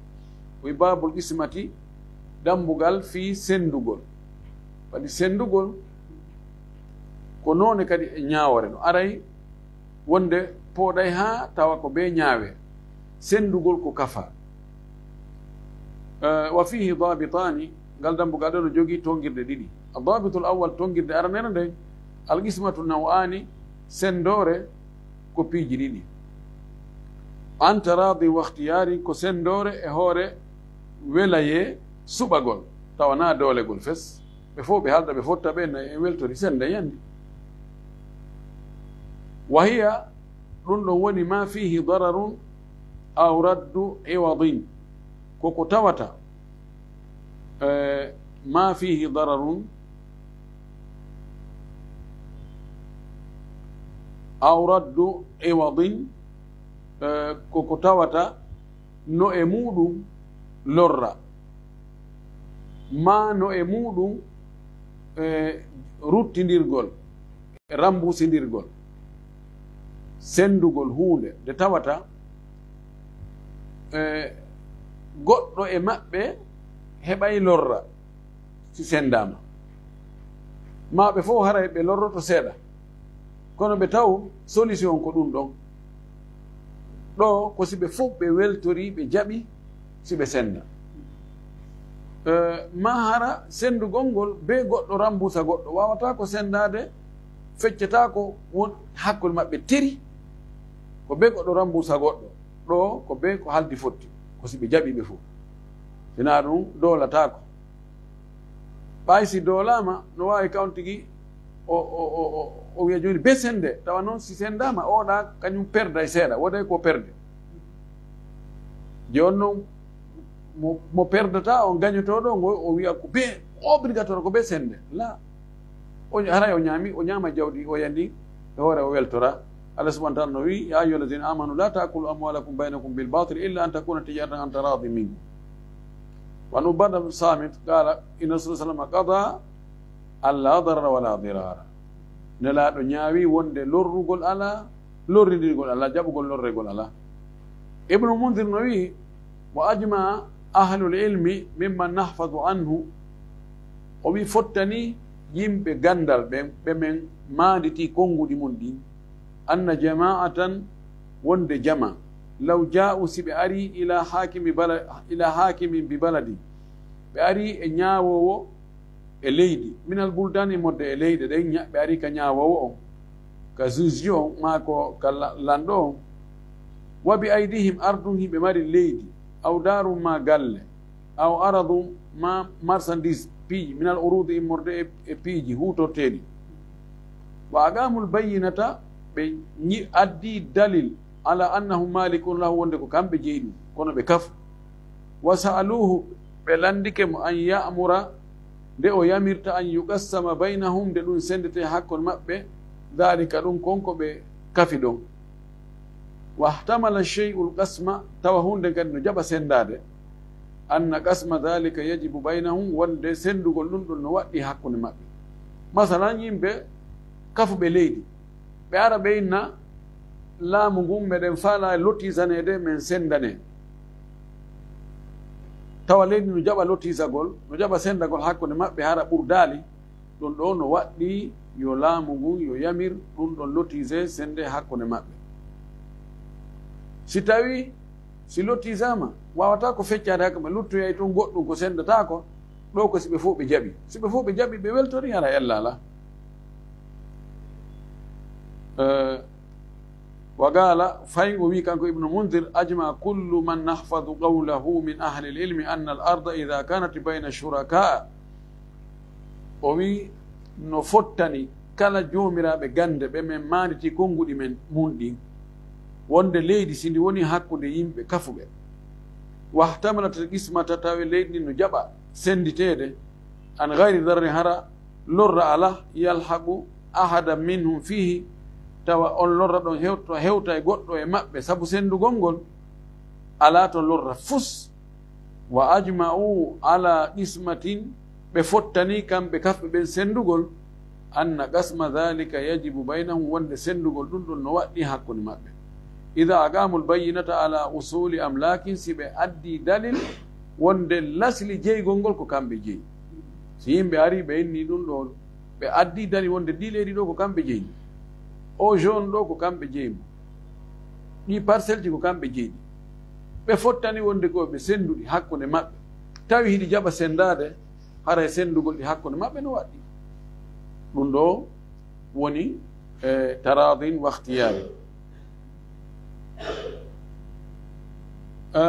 O wi babul qismati, dambugal fii sendugol. Kadi sendugol ko noone kadi e ñaawore no aray wonde pooɗay haa tawa ko be ñaawe. Sendugol ko kafa. Eh, wa fihi dabitani, ngal dambugal ɗo no jogii tongirɗe ɗiɗi. Ad-dabitul awwal, tongirde aranere nden, al-qismatu naw'ani, sendoore ko piiji ɗiɗi. An taradi wa ikhtiyari, ko sendoore e hoore welayee suɓagol, tawa na doolegol fes. Ɓe fof ɓe halda, ɓe fotta, ɓe na e weltori senda yandi. Wa hiya, ɗum ɗon woni ma fihi dararun aw raddu iwadin, koko tawata, eh, ma fihi dararun aw raddu iwadin, eh, koko tawata no e muɗum lorra, ma no e muɗum, eh, ruttindirgol, rambusindirgol, sendugol huunde nde tawata, eh, goɗɗo e maɓɓe heɓay lorra si sendaama. Ma ɓe fof haray ɓe lorroto seeɗa. Kono ɓe taw solution ko ɗum ɗon. Ɗo ko si ɓe fof ɓe weltori, ɓe jaɓi si ɓe senda. Eh, ma hara sendugol ngol be goɗɗo rambusa goɗɗo. Wawata ko sendaade, feccata ko won hakkunde maɓɓe teri, ko be goɗɗo rambusa goɗɗo. Ɗo ko be ko haldi fotti, ko si ɓe jaɓi ɓe fof. Sinaa ɗum doolataako. Ɓay si doolaama, no waawi kawon tigi o, o, o, o, o wiya jooni be sennde, tawa noon si senndaama, oɗa kañum perday seeɗa, woday ko perde. Jooni noon, mo, mo perdata on gañotooɗo ngo, o wiya ko be obligatoire, ko be sennde. La. O, haray o ñaami, o ñaama jawdi o yandi e hoore o weltora. Allah subhanahu wa ta'ala no wi, "Ya ayyuha alladhina amanu la ta'kulu amwalakum baynakum bil batil illa an takuna tijaratan an taradin minkum." Wa an Ubada bin Samit qala, inna Rasulullah sallallahu alaihi wasallam qada an la darara wa la dirara. Nelaaɗo ñaawi wonde lorrugol alaa, lorrindirgol alaa, jaɓugol lorregol alaa. Ibnu Mundir no wi, "Wa ajma ahlul ilmi mimman nahfadu anhu." O wi fottani yimɓe ganndal ɓen, ɓe men maanditi konnguɗi mun ɗin, anna jama'atan, wonde jama, law ja'u, si ɓe ari, ila hakimi bala-, ila hakimin bi baladi, ɓe ari e ñaawoowo e leydi, minal buldani, modde e leyɗe ɗen, ña-, ɓe ari ka ñaawoowo on, ka juge on, maa ko ka la-, lanɗo on, wa bi aydihim, ardun, hiɓe mari leydi, aw daarun, maa galle, aw aradun, maa marchandise, piiji, minal urudi, immorde e, e piiji huutorteeɗi. Wa aqamul bayyinata, ɓe ñi-, addi dalil, ala annahum malikun lahu, wonde ko kamɓe jeyi ɗum, kono ɓe kafu. Wa sa'aluhu, ɓe landike mo, an ya'mura, nde o yamirta, an yuqassama baynahum, nde ɗum sendete hakkunde maɓɓe, dhalika, ɗum kon ko ɓe kafi ɗon. Wahtamala shay'ul qasma, tawa huunde kadi no jaɓa senndaade, anna qasma dhalika yajibu baynahum, wonde senndugol ɗum ɗon no waɗɗi hakkunde maɓɓe. Masalan, yimɓe kafuɓe leydi, ɓe ara ɓe inna laamu ngun, meɗen faalaa lottisaneede, men senndane. Tawa leydi no jaɓa lottisagol, no jaɓa senndagol hakkunde maɓɓe, hara ɓurdaali, ɗum ɗo no waɗɗi yo laamu ngun yo yamir ɗum ɗon lottise sennde hakkunde maɓɓe. Si tawi, si lottisaama, waawataa ko feccaade hakkunde maɓɓe, luttoyay toon goɗɗum ko senndataako, ɗo ko si ɓe fof ɓe jaɓi. Si ɓe fof ɓe jaɓi, ɓe weltori, hara ella alaa. Eh, wa qaala, fayin o wi kanko Ibnu Mundir, ajma kullu man nahfadu qawlahu min ahli al-ilmi anna al-arda idha kanat bayna shuraka. O wi, no fottani kala joomiraaɓe gannde ɓe men maanditi konnguɗi men mun ɗin, wonde leydi si ndi woni hakkunde yimɓe kafuɓe, wahtamalat al-qismata, tawi leydi ndin no jaɓa sennditeede, an ghayri darrin, hara lorra alaa, yalhaqu ahadan minhum fihi, tawa on lorra ɗon hewta, hewta e goɗɗo e maɓɓe sabu senndugol ngol, alaa to lorra fus. Wa ajma'u ala qismatin, ɓe fottani kamɓe kafɓe ɓen senndugol, anna qasma dhalika yajibu baynahum, wonde senndugol ɗum ɗon no waɗɗi hakkunde maɓɓe. Idha aqamul bayyinata ala usuli amlakin, si ɓe addi dalil wonde lasli jeygol ngol ko kamɓe jeyi. Si yimɓe ari ɓe inni ɗum ɗo, ɓe addi dalil wonde ɗi leydi ɗo ko kamɓe jeyi, o zone ɗo ko kamɓe jeyi mo, ɗi parcelle ji ko kamɓe jeyi ɗi, ɓe fottani wonde ko ɓe sennduɗi hakkunde maɓɓe, tawi hiɗi jaɓa senndaade, haray senndugol ɗi hakkunde maɓɓe no waɗɗi. Ɗum ɗo woni, e, taradin wa ikhtiyari. E,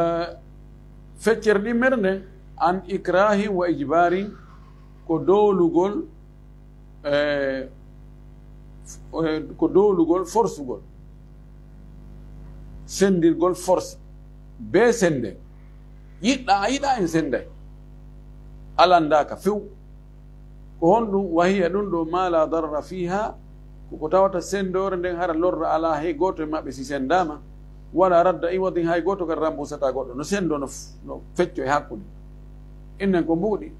feccere ɗimmere nde, an ikrahin wa ijbarin, ko doolugol, e, f-, e, ko doolugol, forsugol, senndirgol, force, be sennde. Yiɗɗa, a yiɗa, en sennday. A lanndaaka few. Ko honɗum? Wa hiya, ɗum ɗo, ma la darara fiha, ko ko tawata senndoore nden hara lorra alaa hay gooto e maɓɓe si senndaama, wala radda iwadin, hay gooto kadi rambusataa goɗɗo, no senndo, no f-, no fecco e hakkunde. Innen ko mbuuɗi.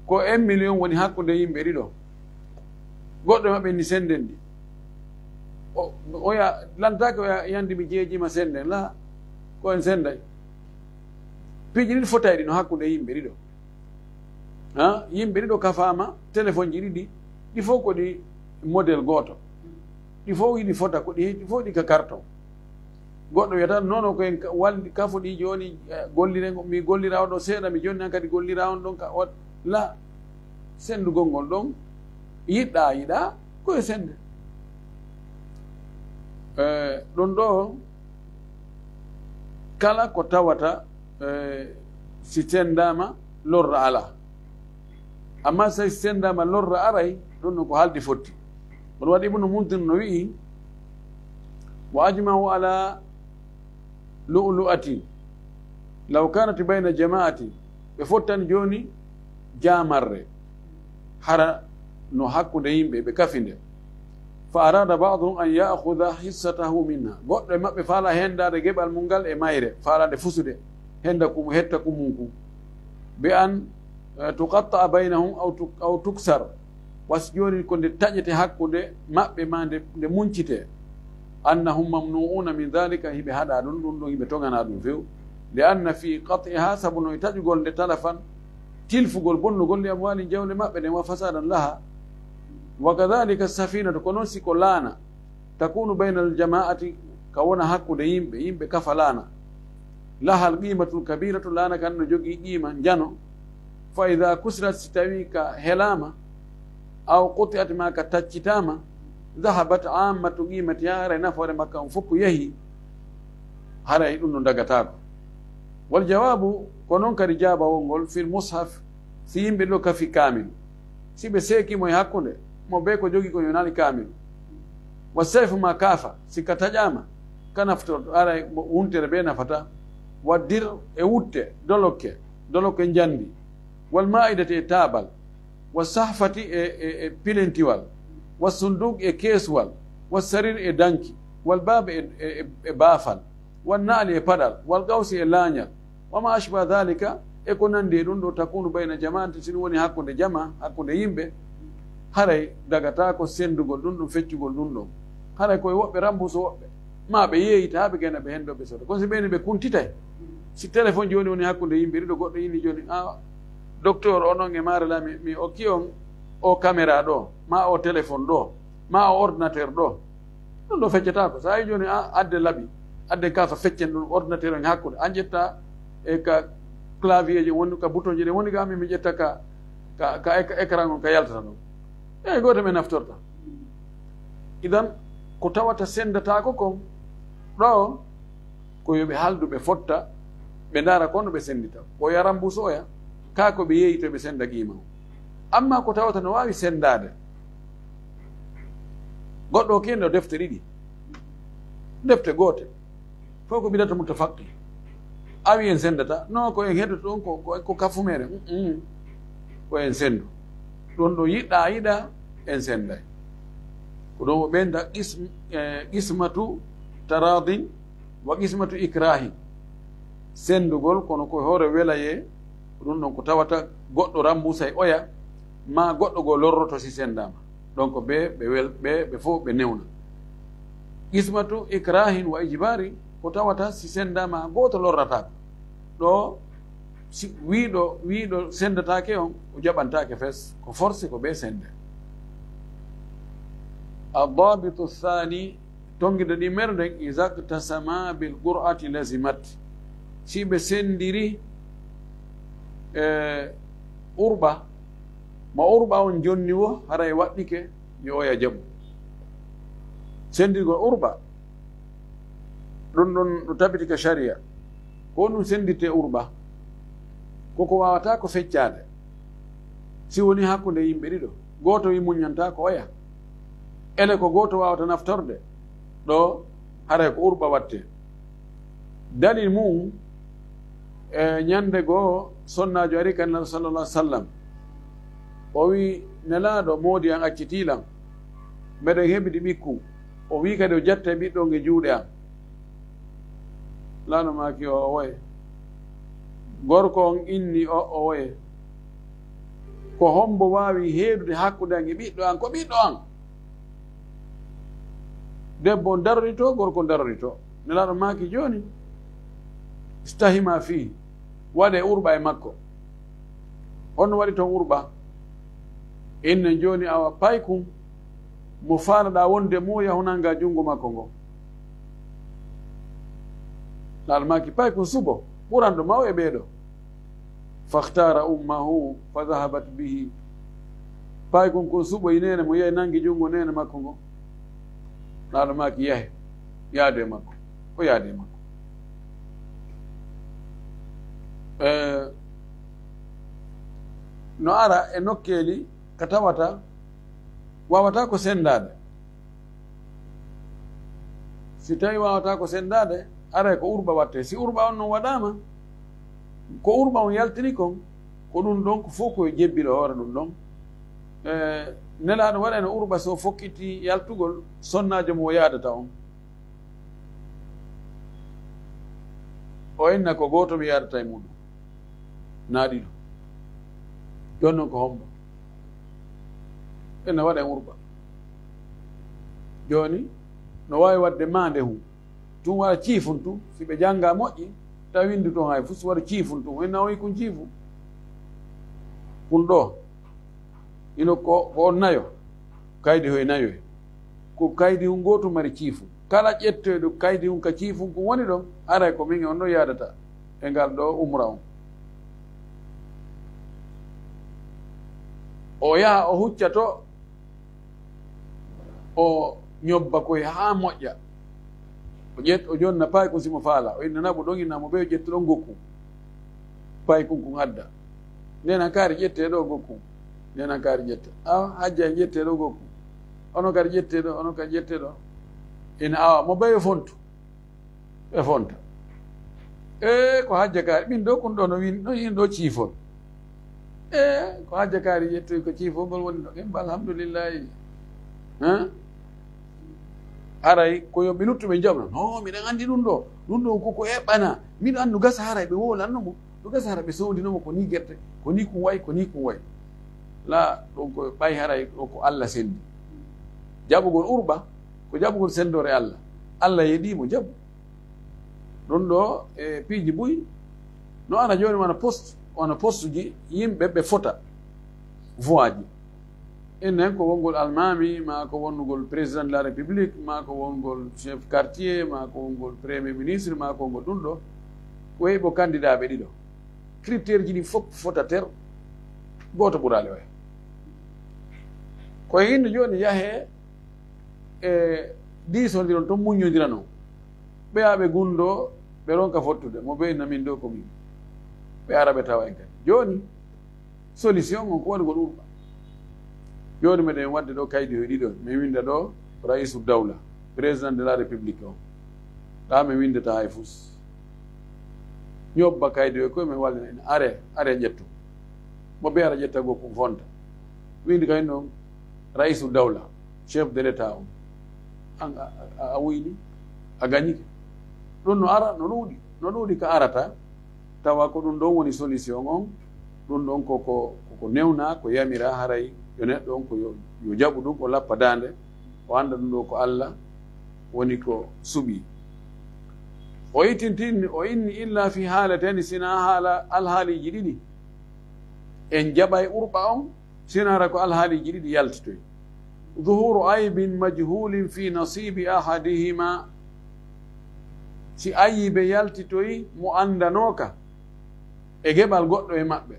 Ko un million woni hakkunde yimɓe ɗiɗo. Goɗɗo e maɓɓe ni sennden ɗi. O, oya lantaake, oya yandi mi jeejima sennden. La, ko en sennday. Piiji ɗiɗi fotayɗi no hakkunde yimɓe ɗiɗo. Ha? Yimɓe ɗiɗo kafaama, téléphone ji ɗiɗi, ɗi fof ko ɗi modèle gooto. Ɗi fof hiɗi fota, ko ɗi, ɗi fof ɗi ka carton. Goɗɗo wiyata, non, non, ko en ka-, waldi, kafo ɗi jooni, eh, gollire ngo, mi gollira on ɗo seeɗa, mi jonni han kadi gollira on ɗon ka, o, la, senndugol ngol ɗon, yiɗɗa, yiɗa, ko e sennde. Eh, ɗum ɗo, kala ko tawata, eh, Si senndaama lorra alaa. Amma so si senndaama lorra aray, ɗum ɗon ko haaldi fotti. Kono waɗi Ibnu Mundir no wi'i, wa ajma'u ala lu'lu'atin law kanat bayna jama'atin, ɓe fottani jooni jaamarre, hara no hakkunde yimɓe ɓe kafi nde. Fa arada ba'duhum an ya'khudha hissatahu minha, goɗɗo e maɓɓe faala henndaade geɓal mum ngal e mayre, faala nde fusude, hennda ko mum, hetta ko mum kun. Bi an, eh, tuqatta'a baynahum aw tuk-, aw tuksar. Wasi jooni ko nde taƴete hakkunde maɓɓe, ma nde, nde muncite. Annahum mamnu'una min dhalika, hiɓe haɗa ɗum, ɗum ɗon hiɓe toŋana ɗum few. Li anna fi qat'iha, sabu no e taƴugol nde talafan, tilfugol, bonnugol, li amwalin, jawle maɓɓe ɗen, wa fasadan laha. Wa kadhalika safinatu, ko noon si ko laana, takunu bayna al jama'ati, ka wona hakkunde yimɓe, yimɓe kafa laana. Lahal qiimatun kabiratu, laana kan no jogii qiima njano. Fa idha kusirat, si tawi ka helaama, aw quti'at, ma ka taccitaama, dhahabat ammatu qimatiha, haray nafoore makka on fof ko yahi, haray ɗum no dagataako. Wal jawaabu, ko noon kadi jaabawol ngol, fil mushaf, si yimɓe ɗo kafi kaamilu, si ɓe seeki mo e hakkunde, mo bee ko jogii ko yonaali kaamilu. Wa sayfu ma kaafa, si ka taƴaama, ka naftorto, haray mo wuntere bee nafata. Wa dir e wutte, dolokke, dolokke njandi. Wal ma'idati e taabal. Wa sahfati e, e, e pilentiwal. Wa sunduk e keesuwal. Wa sarir e danki. Wal baab e, e, e, e baafal. Wan naali e paɗal. Wal qawsi e laañal. Wa ma ashba dhalika, e ko nandi e ɗum ɗo, takunu bayna jama'ati, si ɗum woni hakkunde jama, hakkunde yimɓe, haray dagataako senndugol ɗum ɗum, feccugol ɗum ɗon. Haray koye woɓɓe rambuso woɓɓe, ma ɓe yeeyita haa ɓe gayna ɓe henndo ɓe soda. Kono si ɓe ni ɓe kuntitay, si téléphone jooni woni hakkunde yimɓe ɗiɗo, goɗɗo inni jooni, "A, docteur, onon e maare la, mi, mi okki on o caméra ɗo, ma o téléphone ɗo, ma o ordinateur ɗo." Ɗum ɗo feccataako. So a yi jooni, a adde laɓi, adde kaasa feccen ɗum ordinateur en hakkunde. An ƴetta e ka clavier je woni, ka bouton je ɗen woni, ka min mi ƴetta ka, ka, ka éc-, écran on ka yaltata ɗum. Eyi, gooto men naftorta. Idan, ko tawata senndataako kon, ɗo, ko yo ɓe haaldu, ɓe fotta, ɓe ndaara kono ɓe senndita. Ko yaran mbuso oya, kaa ko ɓe yeeyito ɓe sennda qiima on. Amma ko tawata no waawi senndaade, goɗɗo o kendo defte ɗiɗi, defte goote, fof ko ɓidata mutafaqi. Awi en senndata, non ko en heddoto ɗon ko, ko, ko kafu meɗen. Mm-mm. Ko en senndu. Ɗon ɗo yiɗɗa a yiɗa, en sennday. Ko ɗon o ɓenda qism-, eh, qismatu taradin wa qismatu ikrahin. Senndugol, kono ko hoore welayee, ko ɗum ɗon ko tawata goɗɗo rambusay oya, ma goɗɗo goo lorroto si senndaama. Donc, ɓe, ɓe wel-, ɓe, ɓe fof ɓe newna. Qismatu ikrahin wa ijbari, ko tawata si senndaama gooto lorrataako. Ɗo, si wiiɗo, wiiɗo senndataake on, o jaɓantaake fes, ko forcé ko ɓe sennde. Addabitu thani, tonngide ɗimmere nden, iza qtasama bil qur'ati lazimat. Si ɓe senndiri, e, urɓa, ma urɓa on jonni wo, haray waɗɗike, yo oya jaɓu. Senndirgol urɓa, ɗum ɗon no tabiti ka sharia. Ko ɗum senndirte urɓa, koko waawata ko feccaade. Si woni hakkunde yimɓe ɗiɗo, gooto wi muññanta ko oya. Ele ko gooto waawata naftorde, ɗo haray ko urɓa watte. Dalil mum, e ñande goo, sonnaajo ari kan Nelaɗo sallallahu alaihi wasallam. O wi, "Nelaaɗo, moodi an accitii lan. Meɗen heɓidi ɓikkun." O wi kadi o jatta e ɓiɗɗo on e juuɗe an. Nelaaɗo maaki, "O, o woye." Gorko on inni, "O, o woye. Ko hombo waawi heedude hakkunde an e ɓiɗɗo an? Ko ɓiɗɗo an." Debbo on darorito, gorko on darorito. Nelaaɗo maaki, "Jooni, istahima fii, waɗe urɓa e makko." Honno waɗi ton urɓa? Innen jooni, awa, paykun mo faalaɗaa wonde mo yahu nanga junngo makko ngo. Nelaaɗo maaki, "Paykun suɓo, ɓuranɗo mawɓe ɓee ɗoo." Fakhtara ummahu fa dhahabat bihi. Paykun kon suɓoyi neene mo, yahi nangi junngo neene makko ngo. Nelaaɗo maaki, "Yahe, yaadu e makko." O yaadi e makko. Eh, no ara e nokkeeli ka tawata wawata ko senndaade. Si tawi wawata ko senndaade, aray ko urba watte. Si urba on non waɗaama, ko urba on yaltini kon, ko ɗum ɗon ko fof ko jebbiro hoore ɗum ɗon. Eh, Nelaaɗo waɗa no urba so fokkiti yaltugol sonnaajo mo o yaadata on. O inna ko gooto mi yaadata e muɗum. Na ɗiɗo. Jooni non ko hombo? Ene waɗa e urba. Jooni, no waawi waɗde maande hun. Tun waɗa ciifun tun. Si ɓe jannga moƴƴi, tawi winndu ton hay fus waɗa ciifun tun. Inna o yi kun ciifu. Kun ɗo. Ino ko, ko on nayo. Kaydi hoy nayo. Ko kaydi hun gootu mari ciifu. Kala ƴettoyɗo kaydi hun ka ciifun kun woni ɗon, haray ko min e on ɗon yaadata e ngal ɗo umra on. O yaha, o hucca to, o ñobba koy haa moƴƴa. O ƴet-, o jonna paykun si mo faala. O inna naɓu ɗon, inna mo ɓe o ƴettu ɗon gokku. Paykun kun adda. Ndenan kaari ƴette ɗo gokku. Ndenan kaari ƴette. Awa, hajja en ƴette ɗo gokku. Ono kadi ƴette ɗo, ono kadi ƴette ɗo. Ina awa, mo ɓe o fontu. Ɓe fonta. E ko hajja kaari, min ɗo kun ɗo no win-, no yin ɗo ciifon. E ko hajja kaari ƴettoy ko ciifon ngol woni ɗo. Ɓe mba alhamdulillahi. Hein? Haray ko yo ɓe luttu ɓe jaɓna. No, miɗen anndi ɗum ɗo. Ɗum ɗo ko, ko eɓɓana. Miɗo anndu gasa haray ɓe wowlanno mo. No gasa haray ɓe sowndino mo ko ni gerte, ko ni kun wayi, ko ni kun wayi. La, ɗum ko ɓay haray ɗo ko Allah senndi. Jaɓugol urba, ko jaɓugol senndoore Allah. Allah yeɗii mo jaɓu. Ɗum ɗo e piiji buy, no ana jooni wona poste, wona poste ji yimɓe ɓe fota voix ji. Enen ko wongol almaami, maa ko wonnugol président de la république, maa ko wongol chef quartier, maa ko wongol premier ministre, maa ko wongol ɗum ɗo. Ko heɓo candidat ɓe ɗiɗo. Critère ji ɗi fof fota ter, gooto ɓuraali oya. Ko e hinde jooni yahee e diisondiron ton muññondirano. Ɓe yaa ɓe gunndoo, ɓe ronka fottude. Mo ɓe inna min ɗo ko min. Ɓe ara ɓe tawa en kadi. Jooni, solution on ko waɗugol urɓa. Jooni meɗen waɗde ɗo kaydi hoy ɗiɗo. Mi winnda ɗo Raisu Dawla, président de la république on. Ɗa mi winndata hay fus. Ñobba kaydi hoy koye men wallina en. Are, are ƴettu. Mo ɓe ara ƴetta gokku fonta. Winndi kay noon Raisu Dawla, chef de l'État on. An a, a, a wuyni, a gañike. Ɗum no ara, no ɗuuɗi, no ɗuuɗi ka arata. Tawa ko ɗum ɗon woni solution on. Ɗum ɗon ko, ko, ko, ko newna, ko yamira, haray yo neɗɗo on ko yo, yo jaɓu ɗum, o lappa daande, o annda ɗum ɗo ko Allah woni ko suɓi. O ittintinni, o inni illa fi haalatayni, sina haala, alhaaliiji ɗiɗi. En jaɓay urɓa on, sina hara ko alhaaliiji ɗiɗi yaltitoy. Zuhuru aybin majhulin fi nasibi ahadihima. Si ayibe yaltitoy mo anndanooka e geɓal goɗɗo e maɓɓe.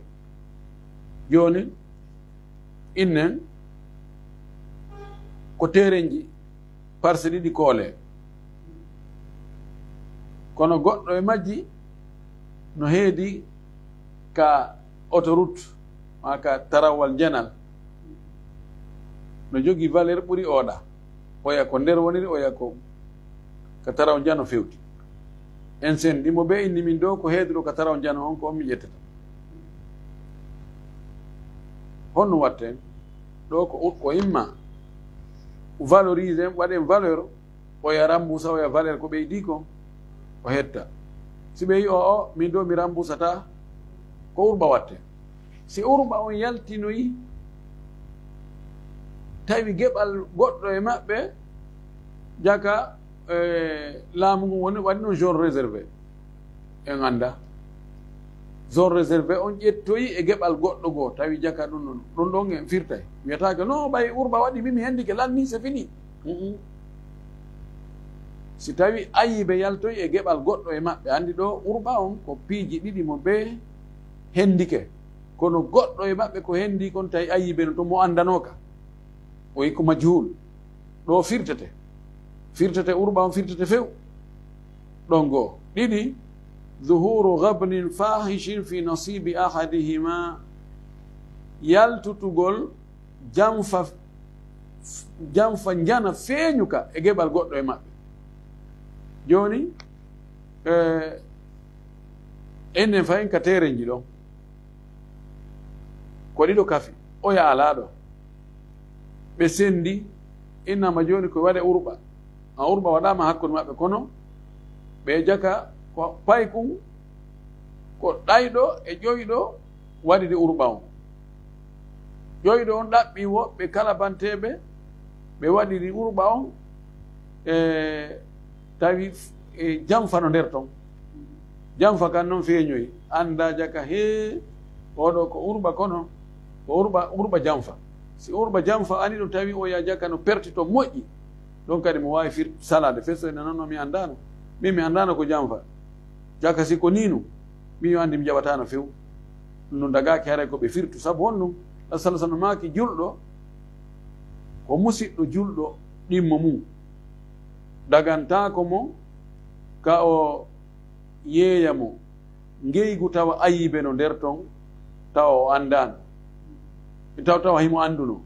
Jooni, innen ko terenji parse ɗiɗi koole. Kono goɗɗo e majji no heedi ka autoroute, maa ka tarawal njanal. No jogii valeur ɓuri oɗa. Oya ko nder woniri, oya ko ka tarawal njano fewti. En senndi mo ɓe inni min ɗo ko heeduɗo ka tarawal njano on, ko on mi ƴettata. Honno watten? Ɗo ko, ko imma valoriser, waɗen valeur, oya rambusa, oya valeur ko ɓeydi kon, o hetta. Si ɓe yi o, o, min ɗo mi rambusata, ko urɓa watte. Si urɓa on yaltinoyi, tawi geɓal goɗɗo e maɓɓe, jaka, eh, laamu ngun woni, waɗi ɗum zone réservé. En annda. Zone réservé on ƴettoyi e geɓal goɗɗo goo, tawi jaka ɗum ɗon. Ɗum ɗon en firtay. Wiyataake, non, ɓay urɓa waɗi, min mi hendike, lanni, c'est fini. Mm-mm. Si tawi ayibe yaltoyi e geɓal goɗɗo e maɓɓe, anndi ɗo urɓa on ko piiji ɗiɗi mo bee hendike. Kono goɗɗo e maɓɓe ko hendi kon tawi ayibe no to mo anndanooka. O yi ko majhul. Ɗo firtete. Firtete urɓa on firtete few. Ɗon goo. Ɗiɗi, Zuhuru ghabnin fahishin fi nasibi ahadihima, yaltutugol janfa, janfa njana feeñuka e geɓal goɗɗo e maɓɓe. Jooni, eh, enen fayin ka teerenji ɗon. Ko ɗiɗo kafi, oya alaa ɗo. Ɓe sendi, innama jooni ko waɗe urɓa. A urɓa waɗaama hakkunde maɓɓe, kono ɓe jaka ko paykun, ko ɗayɗo e ƴoyɗo waɗiri urɓa on. Ƴoyɗo on ɗaɓɓi woɓɓe kalabanteeɓe, ɓe waɗiri urɓa on, e tawi, e janfa no nder ton. Janfa kan non feeñoyi, annda jaka, hee, oɗo ko urɓa, kono ko urɓa, urɓa janfa. Si urɓa janfa ani ɗum, tawi oya jaka no perti to moƴƴi, ɗon kadi mo waawi fir-, salaade. Feso ina non, no mi anndaano. Min mi anndaano ko janfa. Jaka si ko nii nun, min yo anndi mi jaɓataano few. Ɗum ɗon dagaaki haray ko ɓe firtu. Sabu honɗum? Rasul sallallahu alaihi wasallam maaki, julɗo ko musiɗɗo julɗo ɗimmo mum. Dagantaako mo ka o yeeya mo ngeygu tawa ayibe no nder ton, tawa o anndaano. Taw-, tawa himo annduno.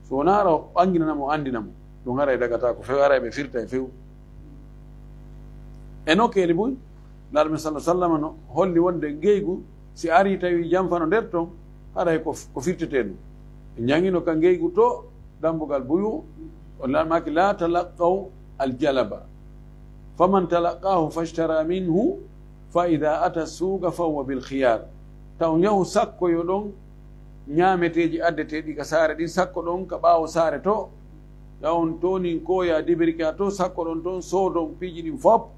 So wonaa ara o ɓanginana mo, anndina mo. Ɗum haray dagataako few, haray ɓe firta e few. E nokkeeli buy, Laaɗo men sallallahu alaihi wasallam no holli wonde ngeygu, si ari tawi janfa no nder ton, haray ko, ko firtetee ɗum. Ɓe njangino ka ngeygu to dambugal buyu, o la-, maaki, "La talaqqaw aljalaba. Faman talaqqahu fashtara minhu, fa idha ata suuqa fa huwa bil khiyar." Taw yahu sakkoyo ɗon ñaameteeji addeteeɗi ka saare ɗin, sakko ɗon ka ɓaawo saare to. Yaw on to nin koya dibirki a to, sakko ɗon ton, soodon piiji ɗin fop.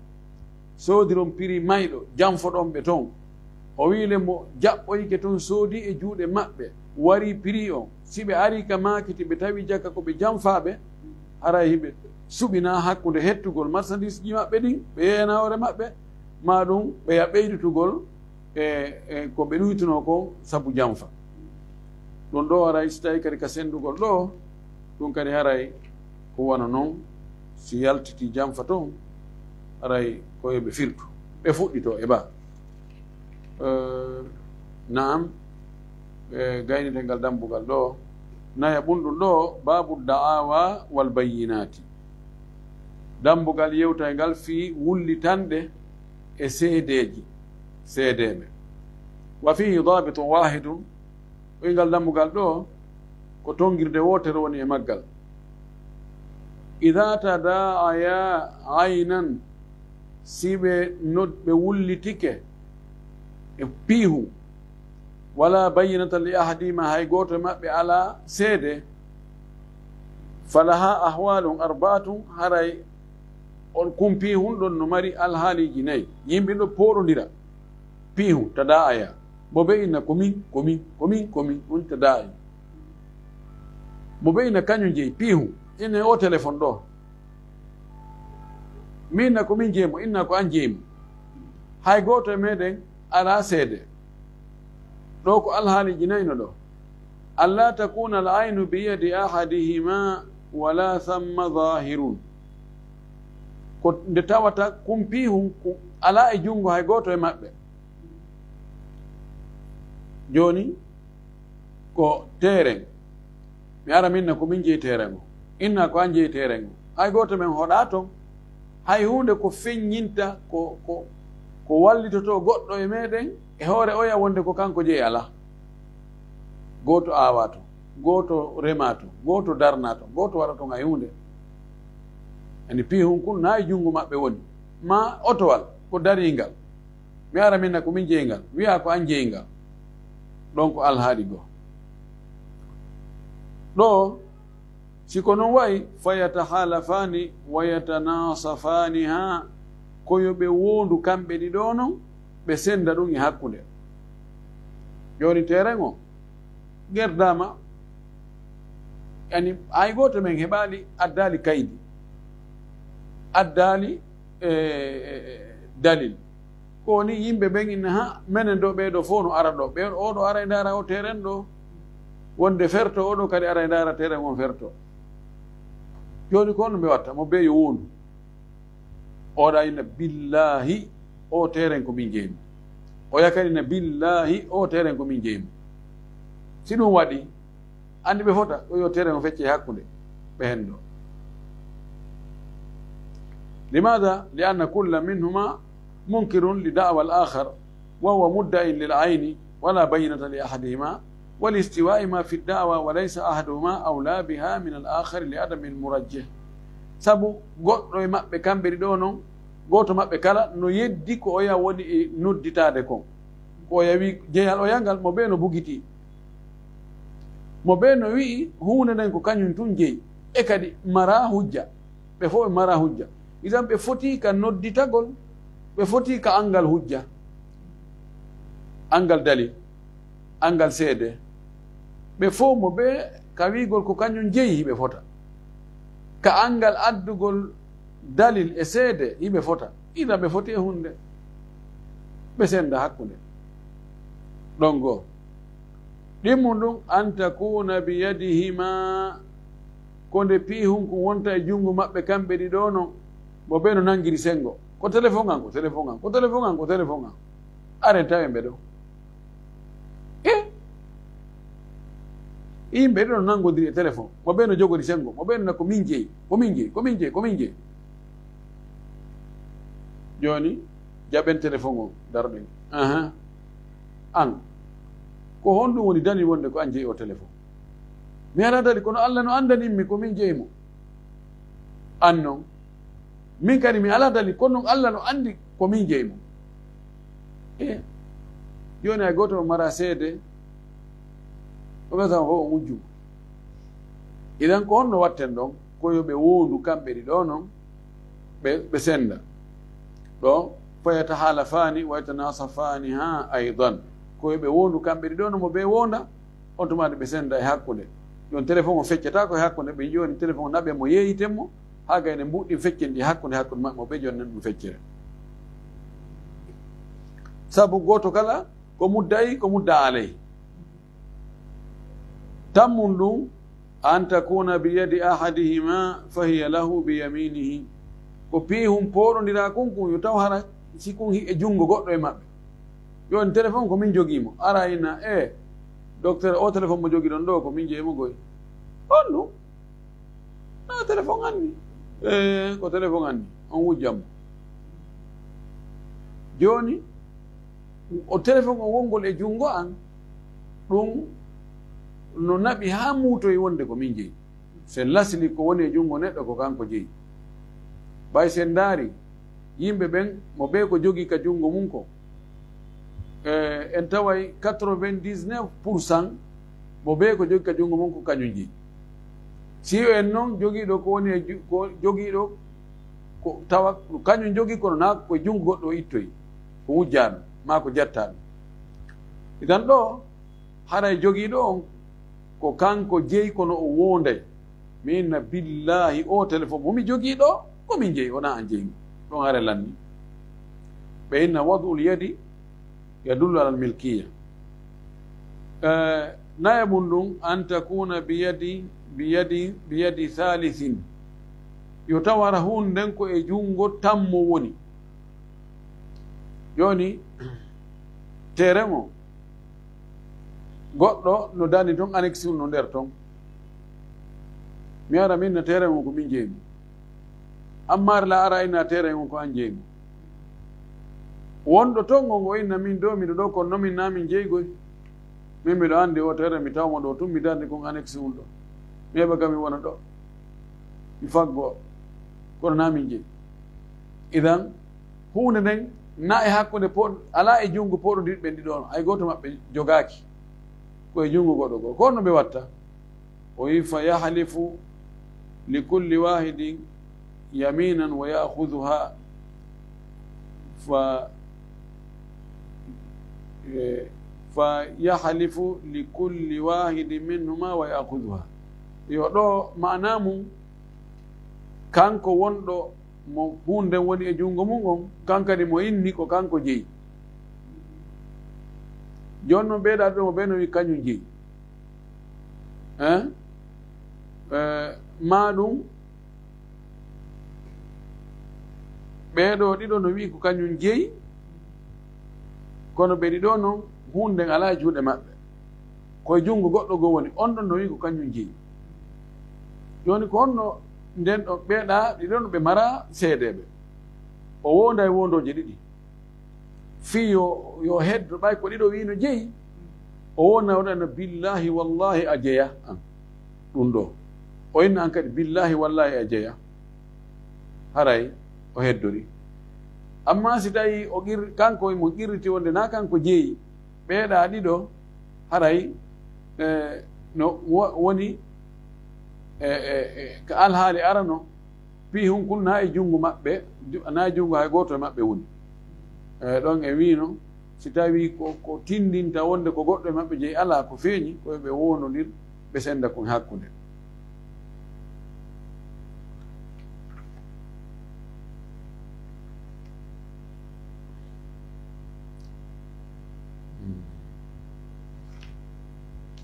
Soodiron piri mayɗo, janfoɗon ɓe ton. O wi'i le mo jaɓɓoyike ton, soodi e juuɗe maɓɓe, wari piri on. Si ɓe ari ka maakiti, ɓe tawi jaka ko ɓe janfaaɓe, haray hiɓe suɓina hakkunde hettugol marsandiisji maɓɓe ɗin, ɓe yeeyana hoore maɓɓe, maa ɗum ɓe ya ɓeydutugol e, e ko ɓe ɗuytunoo kon sabu janfa. Ɗum ɗo haray si tawi kadi ka sendugol ɗo, ɗum kadi haray ko wano non, si yaltiti janfa ton, haray ko yo ɓe firtu. Ɓe fuɗɗito e ba. Eh, naam, eh, gayniten ngal dambugal ɗo. Naya ɓun ɗum ɗo, babu da'awa wal bayyinati. Dambugal yewtay ngal fii wullitanɗe e seedeeji, seedeeɓe. Wa fihi dabitun wahidun, o ingal dambugal ɗo, ko tongirde wootere woni e maggal. Idha tada'aya aynan, si ɓe nod-, ɓe wullitike e piihu, wala bayyinata li ahadihima, hay gooto e maɓɓe alaa seede, falaha ahwalun arba'atun, haray on kun piihun ɗon no mari alhaaliiji nayi. Yimɓe ɗo pooɗondira. Piihu, tada'aya. Mo ɓe inna ko min, ko min, ko min, ko min, on tada'aya. Mo ɓe inna kañum jeyi, piihu, ine o téléphone ɗo. Min na ko min jeyi mo, inna ko an jeyi mo. Hay gooto e meɗen alaa seede. Ɗo ko alhaaliiji nayi no ɗo. Alla takuna al aynu bi yadi ahadihima wala thamma zahirun. Ko nde tawata kun piihun kun alaa e junngo hay gooto e maɓɓe. Jooni, ko teeren. Mi ara min na ko min jeyi teeren o. Inna ko an jeyi teeren o. Hay gooto men hoɗaa ton. Hay huunde ko feññinta, ko, ko, ko wallitotoo goɗɗo e meɗen, e hoore oya wonde ko kanko jeyi alaa. Gooto aawaa ton, gooto remaa ton, gooto darnaa ton, gooto waɗa ton hay huunde. Ani piihun kun na e junngo maɓɓe woni. Maa otowal ko dariingal. Mi ara min na ko min jeyi ngal. Wi'a ko an jeyi ngal. Ɗon ko alhaali goo. Ɗo, si ko non wa'i, fa yatahalafani wa yatanasafaniha, ko yo ɓe woondu kamɓe ɗiɗo non, ɓe senda ɗum e hakkunde. Jooni teeren o, gerdaama, yani, hay gooto men heɓaali, addaali kaydi, addaali, e, e, e, dalil. Ko woni yimɓe ɓen inna, ha, menen ɗo, ɓee ɗo fof no ara ɗo. Ɓe, oo ɗo ara e ndaara o teeren ɗo. Wonde ferto, oo ɗo kadi ara e ndaara teeren on ferto. Jooni ko honno ɓe watta? Mo bee yo wondu. Oɗa inna, billaahi, O teeren ko min jeyi mo. O yakanina, billaahi, o teeren ko min jeyi mo. Si ɗum waɗi, anndi ɓe fota, ko yo teeren o fecce hakkunde ɓe hendo. لماذا؟ لأن كل منهما منكر لدعوى الآخر، وهو مدع للعين، ولا بينة لأحدهما، ولاستواء ما في الدعوى، وليس أحدهما أولى بها من الآخر لعدم المرجح. Sabu goɗɗo e maɓɓe kamɓe ɗiɗo non, gooto maɓɓe kala no yeddi ko oya woni e nodditaade kon. Ko oya wi jeyal oya ngal, mo ɓe no bugiti. Mo ɓe no wi'i huunde nden ko kañum tun jeyi. E kadi mara hujja. Ɓe fof ɓe mara hujja. Idan ɓe foti ka nodditagol, ɓe foti ka anngal hujja, anngal dalil, anngal seede. Ɓe fof mo ɓe ka wi'gol ko kañum jeyi, hiɓe fota. Ka anngal addugol dalil e seede, hiɓe fota. Idan ɓe foti e hunde. Ɓe senda hakkunde. Ɗon goo. Ɗimmun ɗum, an takuna biyadihima, ko nde piihun kun wonta e junngo maɓɓe kamɓe ɗiɗo non, mo ɓe no nanngiri senngo. Ko telefon an, ko telefon an, ko telefon an, ko telefon an. Aren tawen ɓe ɗo. E? Yimɓe ɗo no nanngondiri e telefon. Mo ɓe no jogori senngo. Mo ɓe no na ko min jeyi, ko min jeyi, ko min jeyi, ko min jeyi. Jooni, jaɓen telefon on, daroɗen. Ahan. An, ko honɗum woni dalil wonde ko an jeyi o telefon? Mi alaa dalil, kono Alla no anndani mi ko min jeyi mo. An non, min kadi mi alaa dalil, kono non Alla no anndi ko min jeyi mo. E, jooni hay gooto mara seede, o ɓe tawa fof o wujju. Idan ko honno watten ɗon? Ko yo ɓe woondu kamɓe ɗiɗo non, ɓe, ɓe senda. Ɗo, fa yatahalafani wa yatanasafani ha aydan. Ko yo ɓe woondu kamɓe ɗiɗo non, mo ɓe woonda, on tuma ɓe senda e hakkunde. Yon telefon o feccata ko e hakkunde, ɓe joni telefon o naɓe mo yeeyiten mo, haa gayne mbuɗɗi feccen ɗi hakkunde, hakkunde maɓɓe mo ɓe joni nan ɗum feccere. Sabu gooto kala ko mudda'i, ko mudda alay. Tammun ɗum, an takuna bi yadi ahadihima fa hiya lahu bi yaminihi. Ko piihun pooɗondira kun, kun yo taw hara si kun hi-, e junngo goɗɗo e maɓɓe. Yo on telefon ko min jogii mo. Ara ina, e, docteur, o telefon mo jogiɗon ɗo ko min jeyi mo goy. On ɗum? Na telefon anni. E, ko telefon anni. On wujjam mo. Jooni, o telefon o wongol e junngo an, ɗum no naɓi haa muutoyi wonde ko min jeyi. Sen lasli ko woni e junngo neɗɗo ko kanko jeyi. Ɓay sen ndaari yimɓe ɓen, mo ɓe ko jogii ka junngo mum ko, e, en taway quatre-vingt-dix-neuf pour cent mo ɓe ko jogii ka junngo mum ko kañum jeyi. Si en non jogiiɗo ko woni e ju-, ko jogiiɗo ko tawa kañum jogii kono na ko e junngo goɗɗo o ittoyi, ko wujjaano, maa ko jattaano. Idan ɗo, haray jogiiɗo on ko kanko jeyi kono o woonday. Mi inna billaahi o telefon mo mi jogii ɗo, ko min jeyi, wonaa an jeyi mo. Ɗon hare lanni. Ɓe inna wad'ul yadi yadullu alal milkiya. Eh, naya mum ɗum, an takuna bi yadi, bi yadi, bi yadi thalithin. Yo taw hara huunde nden ko e junngo tammo woni. Jooni, teeren o, goɗɗo no dani ton, annexe no nder ton. Mi ara min na teeren o ko min jeyi mo. Amma la ara ina teeren o ko an jeyi mo. Wonɗo ton on o inna min ɗo, miɗo ɗo, kono non min na min jeygoy. Min miɗo anndi o teeren mi tawmo ɗo tun, mi darni kon annexe ɗum ɗo. Mi heɓa ka mi wona ɗo. Mi faggo. Kono na min jeyi. Idan, huunde nden na e hakkunde po-, alaa e junngo pooɗondirɓe ɗiɗo on. Hay gooto maɓɓe jogaaki. Ko e junngo goɗɗo goo. Ko honno ɓe watta? O wi, fa yahlifu li kulli wahidin yaminan wa ya'khudhuha. Fa, eh, fa yahlifu li kulli wahidin minhuma wa ya'khudhuha. Yo ɗo maana mum, kanko wonɗo mo huunde woni e junngo mum on, kankadi mo inni ko kanko jeyi. Jooni non ɓeyɗa ɗo mo ɓe no wi kañum jeyi. Hein? Eh, maa ɗum, ɓeeɗo ɗiɗo no wi'i ko kañum jeyi, Kono ɓe ɗiɗo noon, huunde nden alaa e juuɗe maɓɓe. Ko e junngo goɗɗo goo woni, on ɗon no wi'i ko kañum jeyi. Jooni ko honno nden ɗon ɓee ɗaa ɗiɗo no ɓe maraa seedeeɓe? O woonda e woondooje ɗiɗi. Fii yo, yo heddo ɓay ko ɗiɗo wi'i no jeyi. O wona o ɗana billaahi wallaahi a jeya an. Ɗum ɗo. O inna an kadi billaahi wallaahi a jeya. Haray o heddori. Amma si tawi o qir-, kanko mo qirriti wonde na kanko jeyi, ɓee ɗaa ɗiɗo, haray, eh, no wo-, woni, eh, eh, eh, ka alhaali arano, fii hunkun na e junngo maɓɓe, ju-, na e junngo hay gooto e maɓɓe woni. Eh, ɗon e wiino, si tawii ko, ko tindinta wonde ko goɗɗo e maɓɓe jeyi alaa, ko feeñi, ko yo ɓe woonondir, ɓe senda kon hakkunde.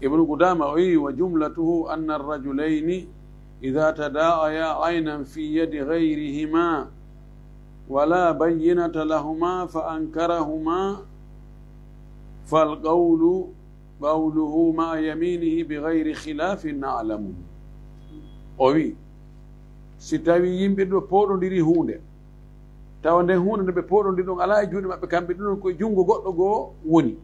Ibnu Qudaama o wi'i, "Wa jumlatuhu anna ar-rajulayni idha tadaa'aya aynan fi yadi ghayrihima wa la bayyinata lahuma fa ankarahuma fal qawlu qawluhu ma'a yaminihi bi ghayri khilafin na'lamuhu." O wi'i, si tawii yimɓe ɗiɗo pooɗondiri huunde, tawa nden huunde nde ɓe pooɗondiri ɗon alaa e juuɗe maɓɓe kamɓe ɗiɗon, ko e junngo goɗɗo goo woni.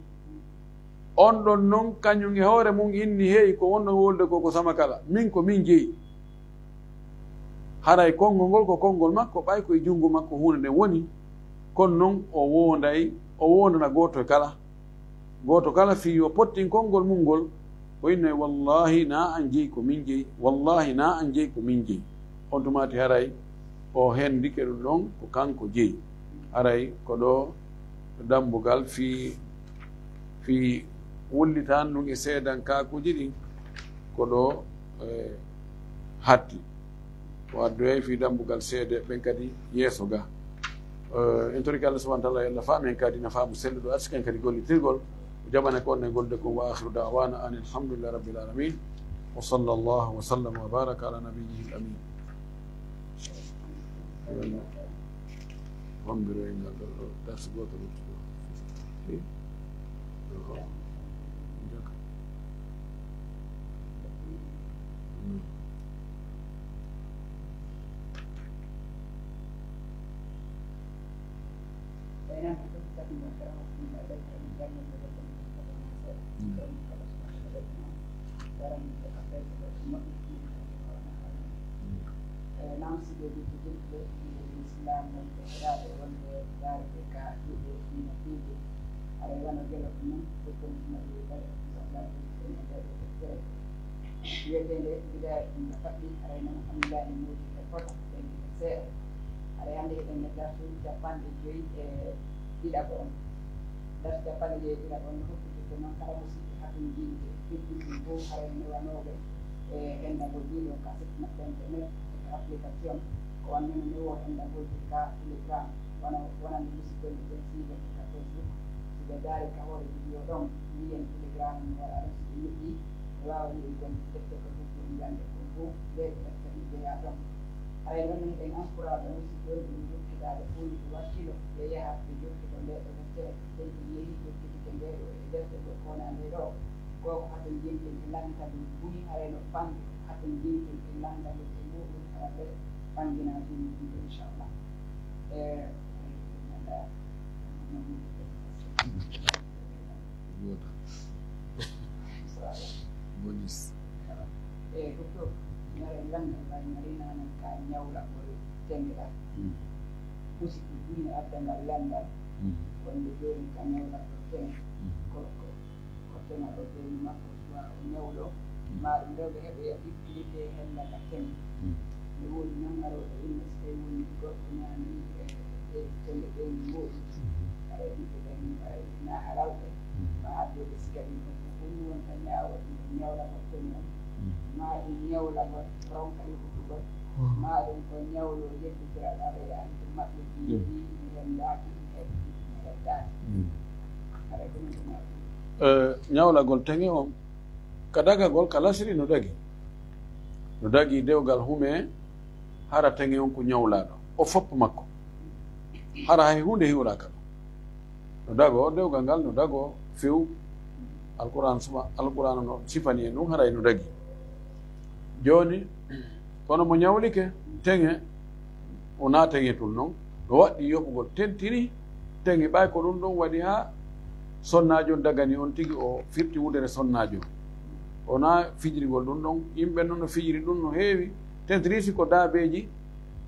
On ɗon non, kañum e hoore mum inni, "Hey, ko wonɗon wowlude ko, ko sama kala. Min ko min jeyi." Haray konngol ngol ko konngol makko, ɓay ko e junngo makko huunde nden woni. Kono non o woonday, o woondana gooto e kala. Gooto kala fii yo pottin konngol mum ngol, o innay, "Wallaahi, na an jeyi, ko min jeyi. Wallaahi, na an jeyi, ko min jeyi." On tumaati haray o hendike ɗum ɗon ko kanko jeyi. Haray ko ɗo dambugal fii, fii wullitaan ɗum e seedankaakuuji ɗin, ko ɗo, eh, hatti. O addoyay fii dambugal seede ɓen kadi yeeso ga. Eh, en torike Allah subhanahu wa ta'ala, yo Allah faamu en kadi na faamu selluɗo, arsiken kadi gollitirgol, o jaɓana ko on e gollude kon. Wa akhiru da'wana anil hamdulillahi rabbil alamin. Wa sallallahu wa sallama wa baraka ala nabiyyihil amin. Wonbiro e ngal ɗo, ɗo darsi gooto luttuɗo. Eh? Ɗo, ɗo. Jaka. Hmm. Naam, si ɓe ɓiɓɓe julɓe, Islam wonɓe heɗaaɓe wonɓe daarde ka juuɗe diina piiji. Haray wano gelo ko non, ɓe ko no ɗum waɗi ɓe, Islam ko e nder ɗo deftere. Wiyeteende Bidaayatun Mutafaqqih, haray non Hamdaani moodi e fota, ɓe gila seeɗa. Haray hannde hiɗen e darsu cappanɗe joyi e ɗiɗaɓo on. Darsu cappanɗe joyi e ɗiɗaɓo on no hokki jokke non kala musiɗɓe hatonjinde, fitnitɓe fof, haray no wanooɓe e hendagol ɗiɗo kaset maɓɓe internet e ka application, ko wannoo no newo hendagol e ka Telegram, wano, wonande musiɗɓe ɓen siibe e ka Facebook. Si ɓe daari ka hoore video ɗon, wiyen Telegram no waɗa ɗon, si ɓe ñoƴƴi, ɓe waawa yi'ugol defte ko Facebook jannde kon fof, ɓe defte no jeyaa ɗon. Haray non, en encourage musiɗɓe ɓen jokkitaade fof, ɓe wakkilo, ɓe yaha, ɓe jokkito nde ɗo deftere. Ɓen ɗi yehi jokkitike nde ɗo e defte ɗo ko wona nde ɗo. Ko ko hatonjinten e lannditagol buy, haray no fanɗi hatonjinten e lanndagol e muɗum, hara ɓe fanngina ɗum ɗum ɗo, inchallah. E, Goota. Bonus. E, docteur, mi ara e lanndal, mbay mi reenanan ka ñawlagol teŋe ɗa. Mm. Musiɗɗo duñi addangal lanndal, mm, wonde jooni ka ñawlagol teŋe. Mm. Ko, ko, ko teŋa ɗo ɓeyni makko, suwa o ñawlo, mm, ma ɗum rewɓe heɓoya difficulté hella ka teŋe. Mm. Nde woodi nangarooɗo inna, so tawi woni goɗɗo ñaami e, e teŋe ɓeyni mboɗi. Mm. Haray ɓiɓɓe ɓen, haray na halawɓe. Mm. Ma addoɓe siga ɗin ɗon fof, ɗum wonta ñaawo, ɗum ñawlagol teŋe on. Mm. Ma ɗum ñawlagol ronka ɗum uddugol. Mm. Ma ɗum ko ñawlo yedditiral Allah e anndi maɓɓe ɗi, mm, ɗi mi henndaaki, mi heddi, mi heddaaki. Mm. Haray ko ɗum ɗum waɗi. Eh, ñawlagol teŋe on, ka dagagol ka lasri no dagi. No dagi dewgal hume, hara teŋe on ko ñawlaaɗo. O fopp makko. Hara hay huunde hiwraaka ɗum. No dago, dewgal ngal no dago few. Alquran suma, Alquran no sifani en ɗum, haray no dagi. Jooni, kono mo ñawlike, teŋe, wonaa teŋe tun non, no waɗɗii yoɓugol, tentini teŋe, ɓay ko ɗum ɗon waɗi haa sonnaajo on dagani on tigi, o firti wudere sonnaajo. Wonaa fijirgol ɗum ɗon, yimɓe non no fijiri ɗum no heewi, tentini si ko daabeeji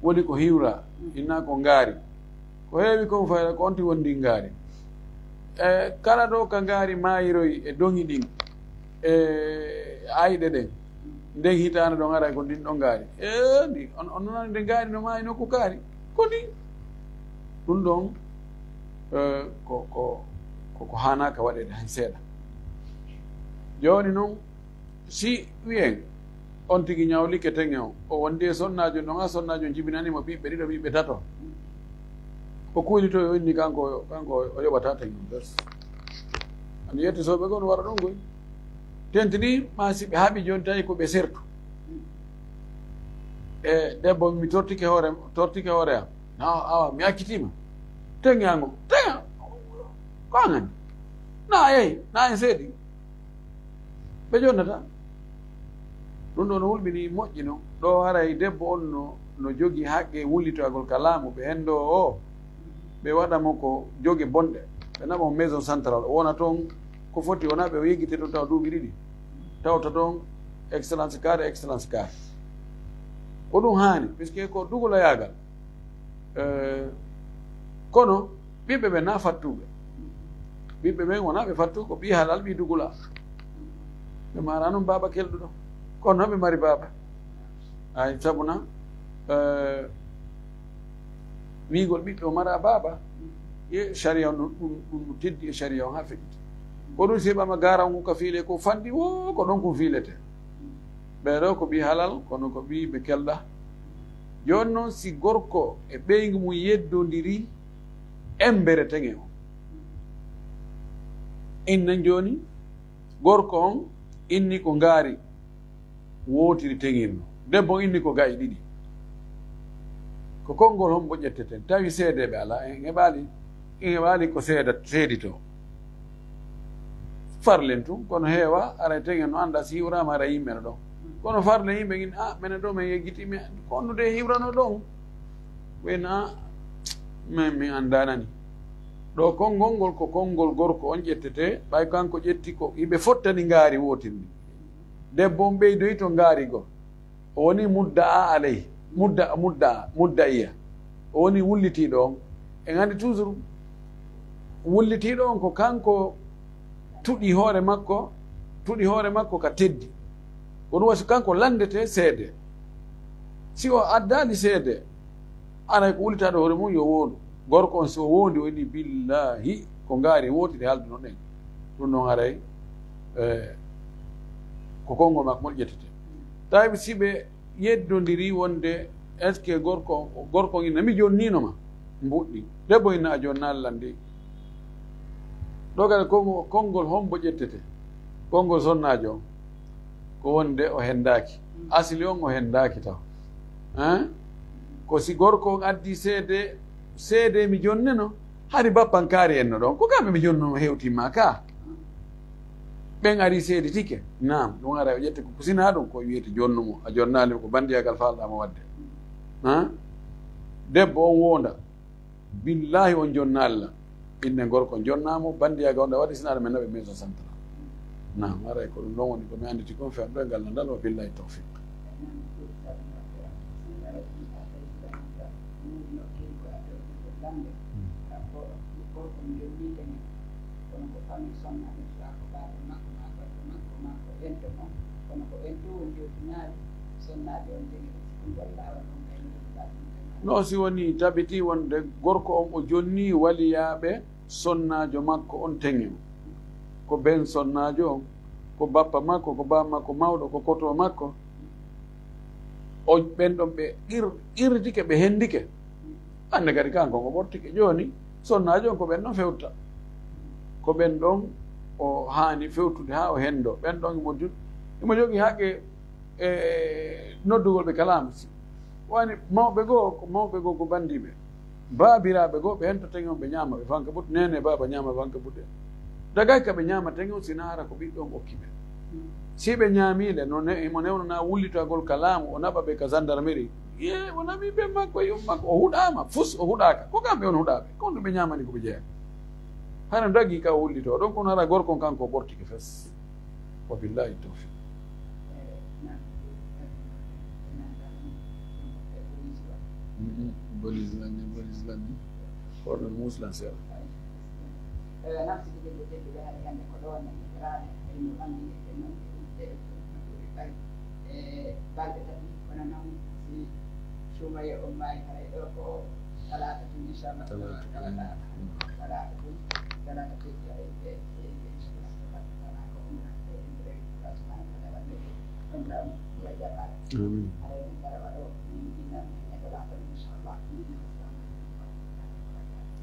woni ko hiwra, inna ko ngaari. Ko heewi kon fayda ko on ti wondi ngaari. E kala ɗo ka ngaari maayiroy e doŋi ɗin, e ayɗe ɗen, nden hitaande ɗon aray ko ndin ɗon ngaari. E ndi, on, on nani nde ngaari no maayi nokku kaari. Ko ndi. Ɗum ɗon, e, ko, ko, ko, ko haanaaka waɗeede hay seeɗa. Jooni non, si wiyen on tigi ñawlike teŋe on, o wondi e sonnaajo, non a sonnaajo on jibinani mo ɓiɓɓe ɗiɗo, ɓiɓɓe tato. O kuulito o inni kanko, kanko o yoɓata teŋe on. Bes. Ani yetti soɓe gon wara ɗon goy. Tentini ma si ɓe haɓi jooni tawi ko ɓe sertu. E debbo mi tortike hoore, tortike hoore am. Na awa mi accitiima. Teŋe ango, teŋe. Ko an anndi? Na yehi, na en seedi. Ɓe jonnata. Ɗum ɗo no hulɓini moƴƴi no. Ɗo haray debbo on no, no jogi haqqe wullitoyagol ka laamu ɓe henndo o. Ɓe waɗa mo ko joge bonɗe. Ɓe naɓa mo maison centrale. O wona toon ko foti wona ɓe o yeggite toon tawa duuɓi ɗiɗi. Tawta toon excellence kaare, excellence kaare. Ko ɗum haani, puisque ko dugoloyaagal. Eh, kono ɓiɓɓe ɓen na fattuɓe. Ɓiɓɓe ɓen wona ɓe fattu, ko ɓii halal, ɓii dugula. Ɓe mara noon baaba kelɗuɗo. Kono noon ɓe mari baaba. Ay, sabu na, eh, wiigol ɓiɗɗo mara baaba, e sharia on ɗum, ɗum, ɗum no teddi e sharia on haa feƴƴiti. Ko ɗum si heɓama garan ngu ka fiile ko fanɗi wo, ko ɗon ko fiilete. Ɓeeɗo ko ɓii halal, kono ko ɓii ɓe kelɗa. Jooni noon, si gorko e ɓeyngu mum yeddondiri embere teŋe o. Inna jooni, gorko on inni ko ngaari wootiri teŋirno. Debbo on inni ko ga'i ɗiɗi. Ko konngol hombo ƴetteten? Tawi seedeeɓe alaa, en heɓaali, en heɓaali ko seeda, seeditoo. Farlen tun, kono heewa, aray teŋen no annda si hiwraama, aray yimɓe no ɗon. Kono farlen yimɓe ngin, a, menen ɗo men yeggiti, mi, ko hondude e hiwrano ɗon? Ɓen, a, men, min anndanani. Ɗo konngol ngol ko konngol gorko on ƴettete, ɓay kanko ƴetti ko, hiɓe fottani ngaari wootirndi. Debbo on ɓeydoyi to ngaari goo. O woni mudda a alay, mudda, mudda, mudda iya. O woni wullitiiɗo on. En anndi toujours wullitiiɗo on ko kanko tuɗi hoore makko, tuɗi hoore makko ka teddi. Ko ɗum waɗi kanko lanndete seede. Si o addaali seede, aray ko wullitaaɗo hoore mum yo woondu. Gorko on si o woondi, o inni, "Billaahi, ko ngaari wootiri haalduno ɗen." Ɗum noon aray, eh, ko konngol makko ngol ƴettete. Tawi si ɓe yeddondiri wonde, est-ce que gorko, gorko on inna, "Mi jonniino ma?" Mbuɗɗi. Debbo inna, "A jonnaali lan de." Ɗo kadi konngol, konngol hombo ƴettete? Konngol sonnaajo on. Ko wonde o henndaaki. Asli on o henndaaki taw. Hein? Ko si gorko on addi seede, seede mi jonneno, hari bappan kaari en no ɗon. Ko kamɓe mi jonno hewtimma ka. Ɓen ari seeditike. Naam, ɗum ara o ƴette ko kusina ɗum, ko wiyete jonnumo. A jonnaali ko bandiyagal falɗa mo wadde. Ha? Debbo on wonda. Billahi on jonnaali lan. Inne gorko jonnamo, bandiyagal on ɗa waɗi sinaɗo men naɓe maison centrale. Naam, aray ko ɗum ɗon woni ko mi anditi kon fen ɗo e ngal nandal, wa billahi tawfiq. No si woni tabiti wonde gorko on o jonni waliyaaɓe sonnaajo makko on teŋe. Ko ben sonnaajo on, ko bappa makko, ko baa makko mawɗo, ko koto makko. O, ɓen ɗon ɓe qir-, qirritike, ɓe hendike. Hannde kadi kanko ko ɓortike. Jooni, sonnaajo on ko ɓen ɗon fewta. Ko ɓen ɗon o haani fewtude haa o henndo. Ɓen ɗon imo ju-, imo jogii haqqe e noddugol ɓe kalaama. Wani mawɓe goo, ko mawɓe goo ko banndiiɓe. Baabiraaɓe goo, ɓe hento teŋe on, ɓe ñaama, ɓe fanka butte. Neene, baaba ñaama fanka butte. Dagay ka ɓe ñaama teŋe on, si na hara ko ɓiɗɗo on okki ɓe. Si ɓe ñaamii le, no ne, himo newnanaa wullitagol ka laamu, o naɓa ɓe ka gendarmerie. Ye, o naɓi ɓe makko e yumma makko, o huɗaama, fus o huɗaaka. Ko kamɓe on huɗaaɓe, ko honɗum ɓe ñaamani ko ɓe jeyaa? Hara dagii ka o wullitoo ɗon, kono hara gorko on kanko o ɓortike fes. Wa billahi tawfiq. Mhm. Bolis lanni, bolis lanni. Hoɗon muslan seeɗa. Eh, nan sigi debbo tedduɓe, hara hannde ko ɗo wonno yettoraade, e no ɓangi e non e ɗum, e ɗum no ɓuri ɓari. E balɗe tati, kono noon si Suumaye on maayi, haray ɗo ko talaata tun, inchallah. Talaata, mm. Talaata tun, talaata tun, haray ɓe, ɓe, ɓe, inchallah, ko umra, e ɗum rewi Allah subhanahu wa ta'ala, ɗum ɗam, yo jaɓaade. Amin. Haray min ngara waɗo, min innan, min neɗɗo laatoo, inchallah.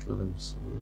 Aleykum salam.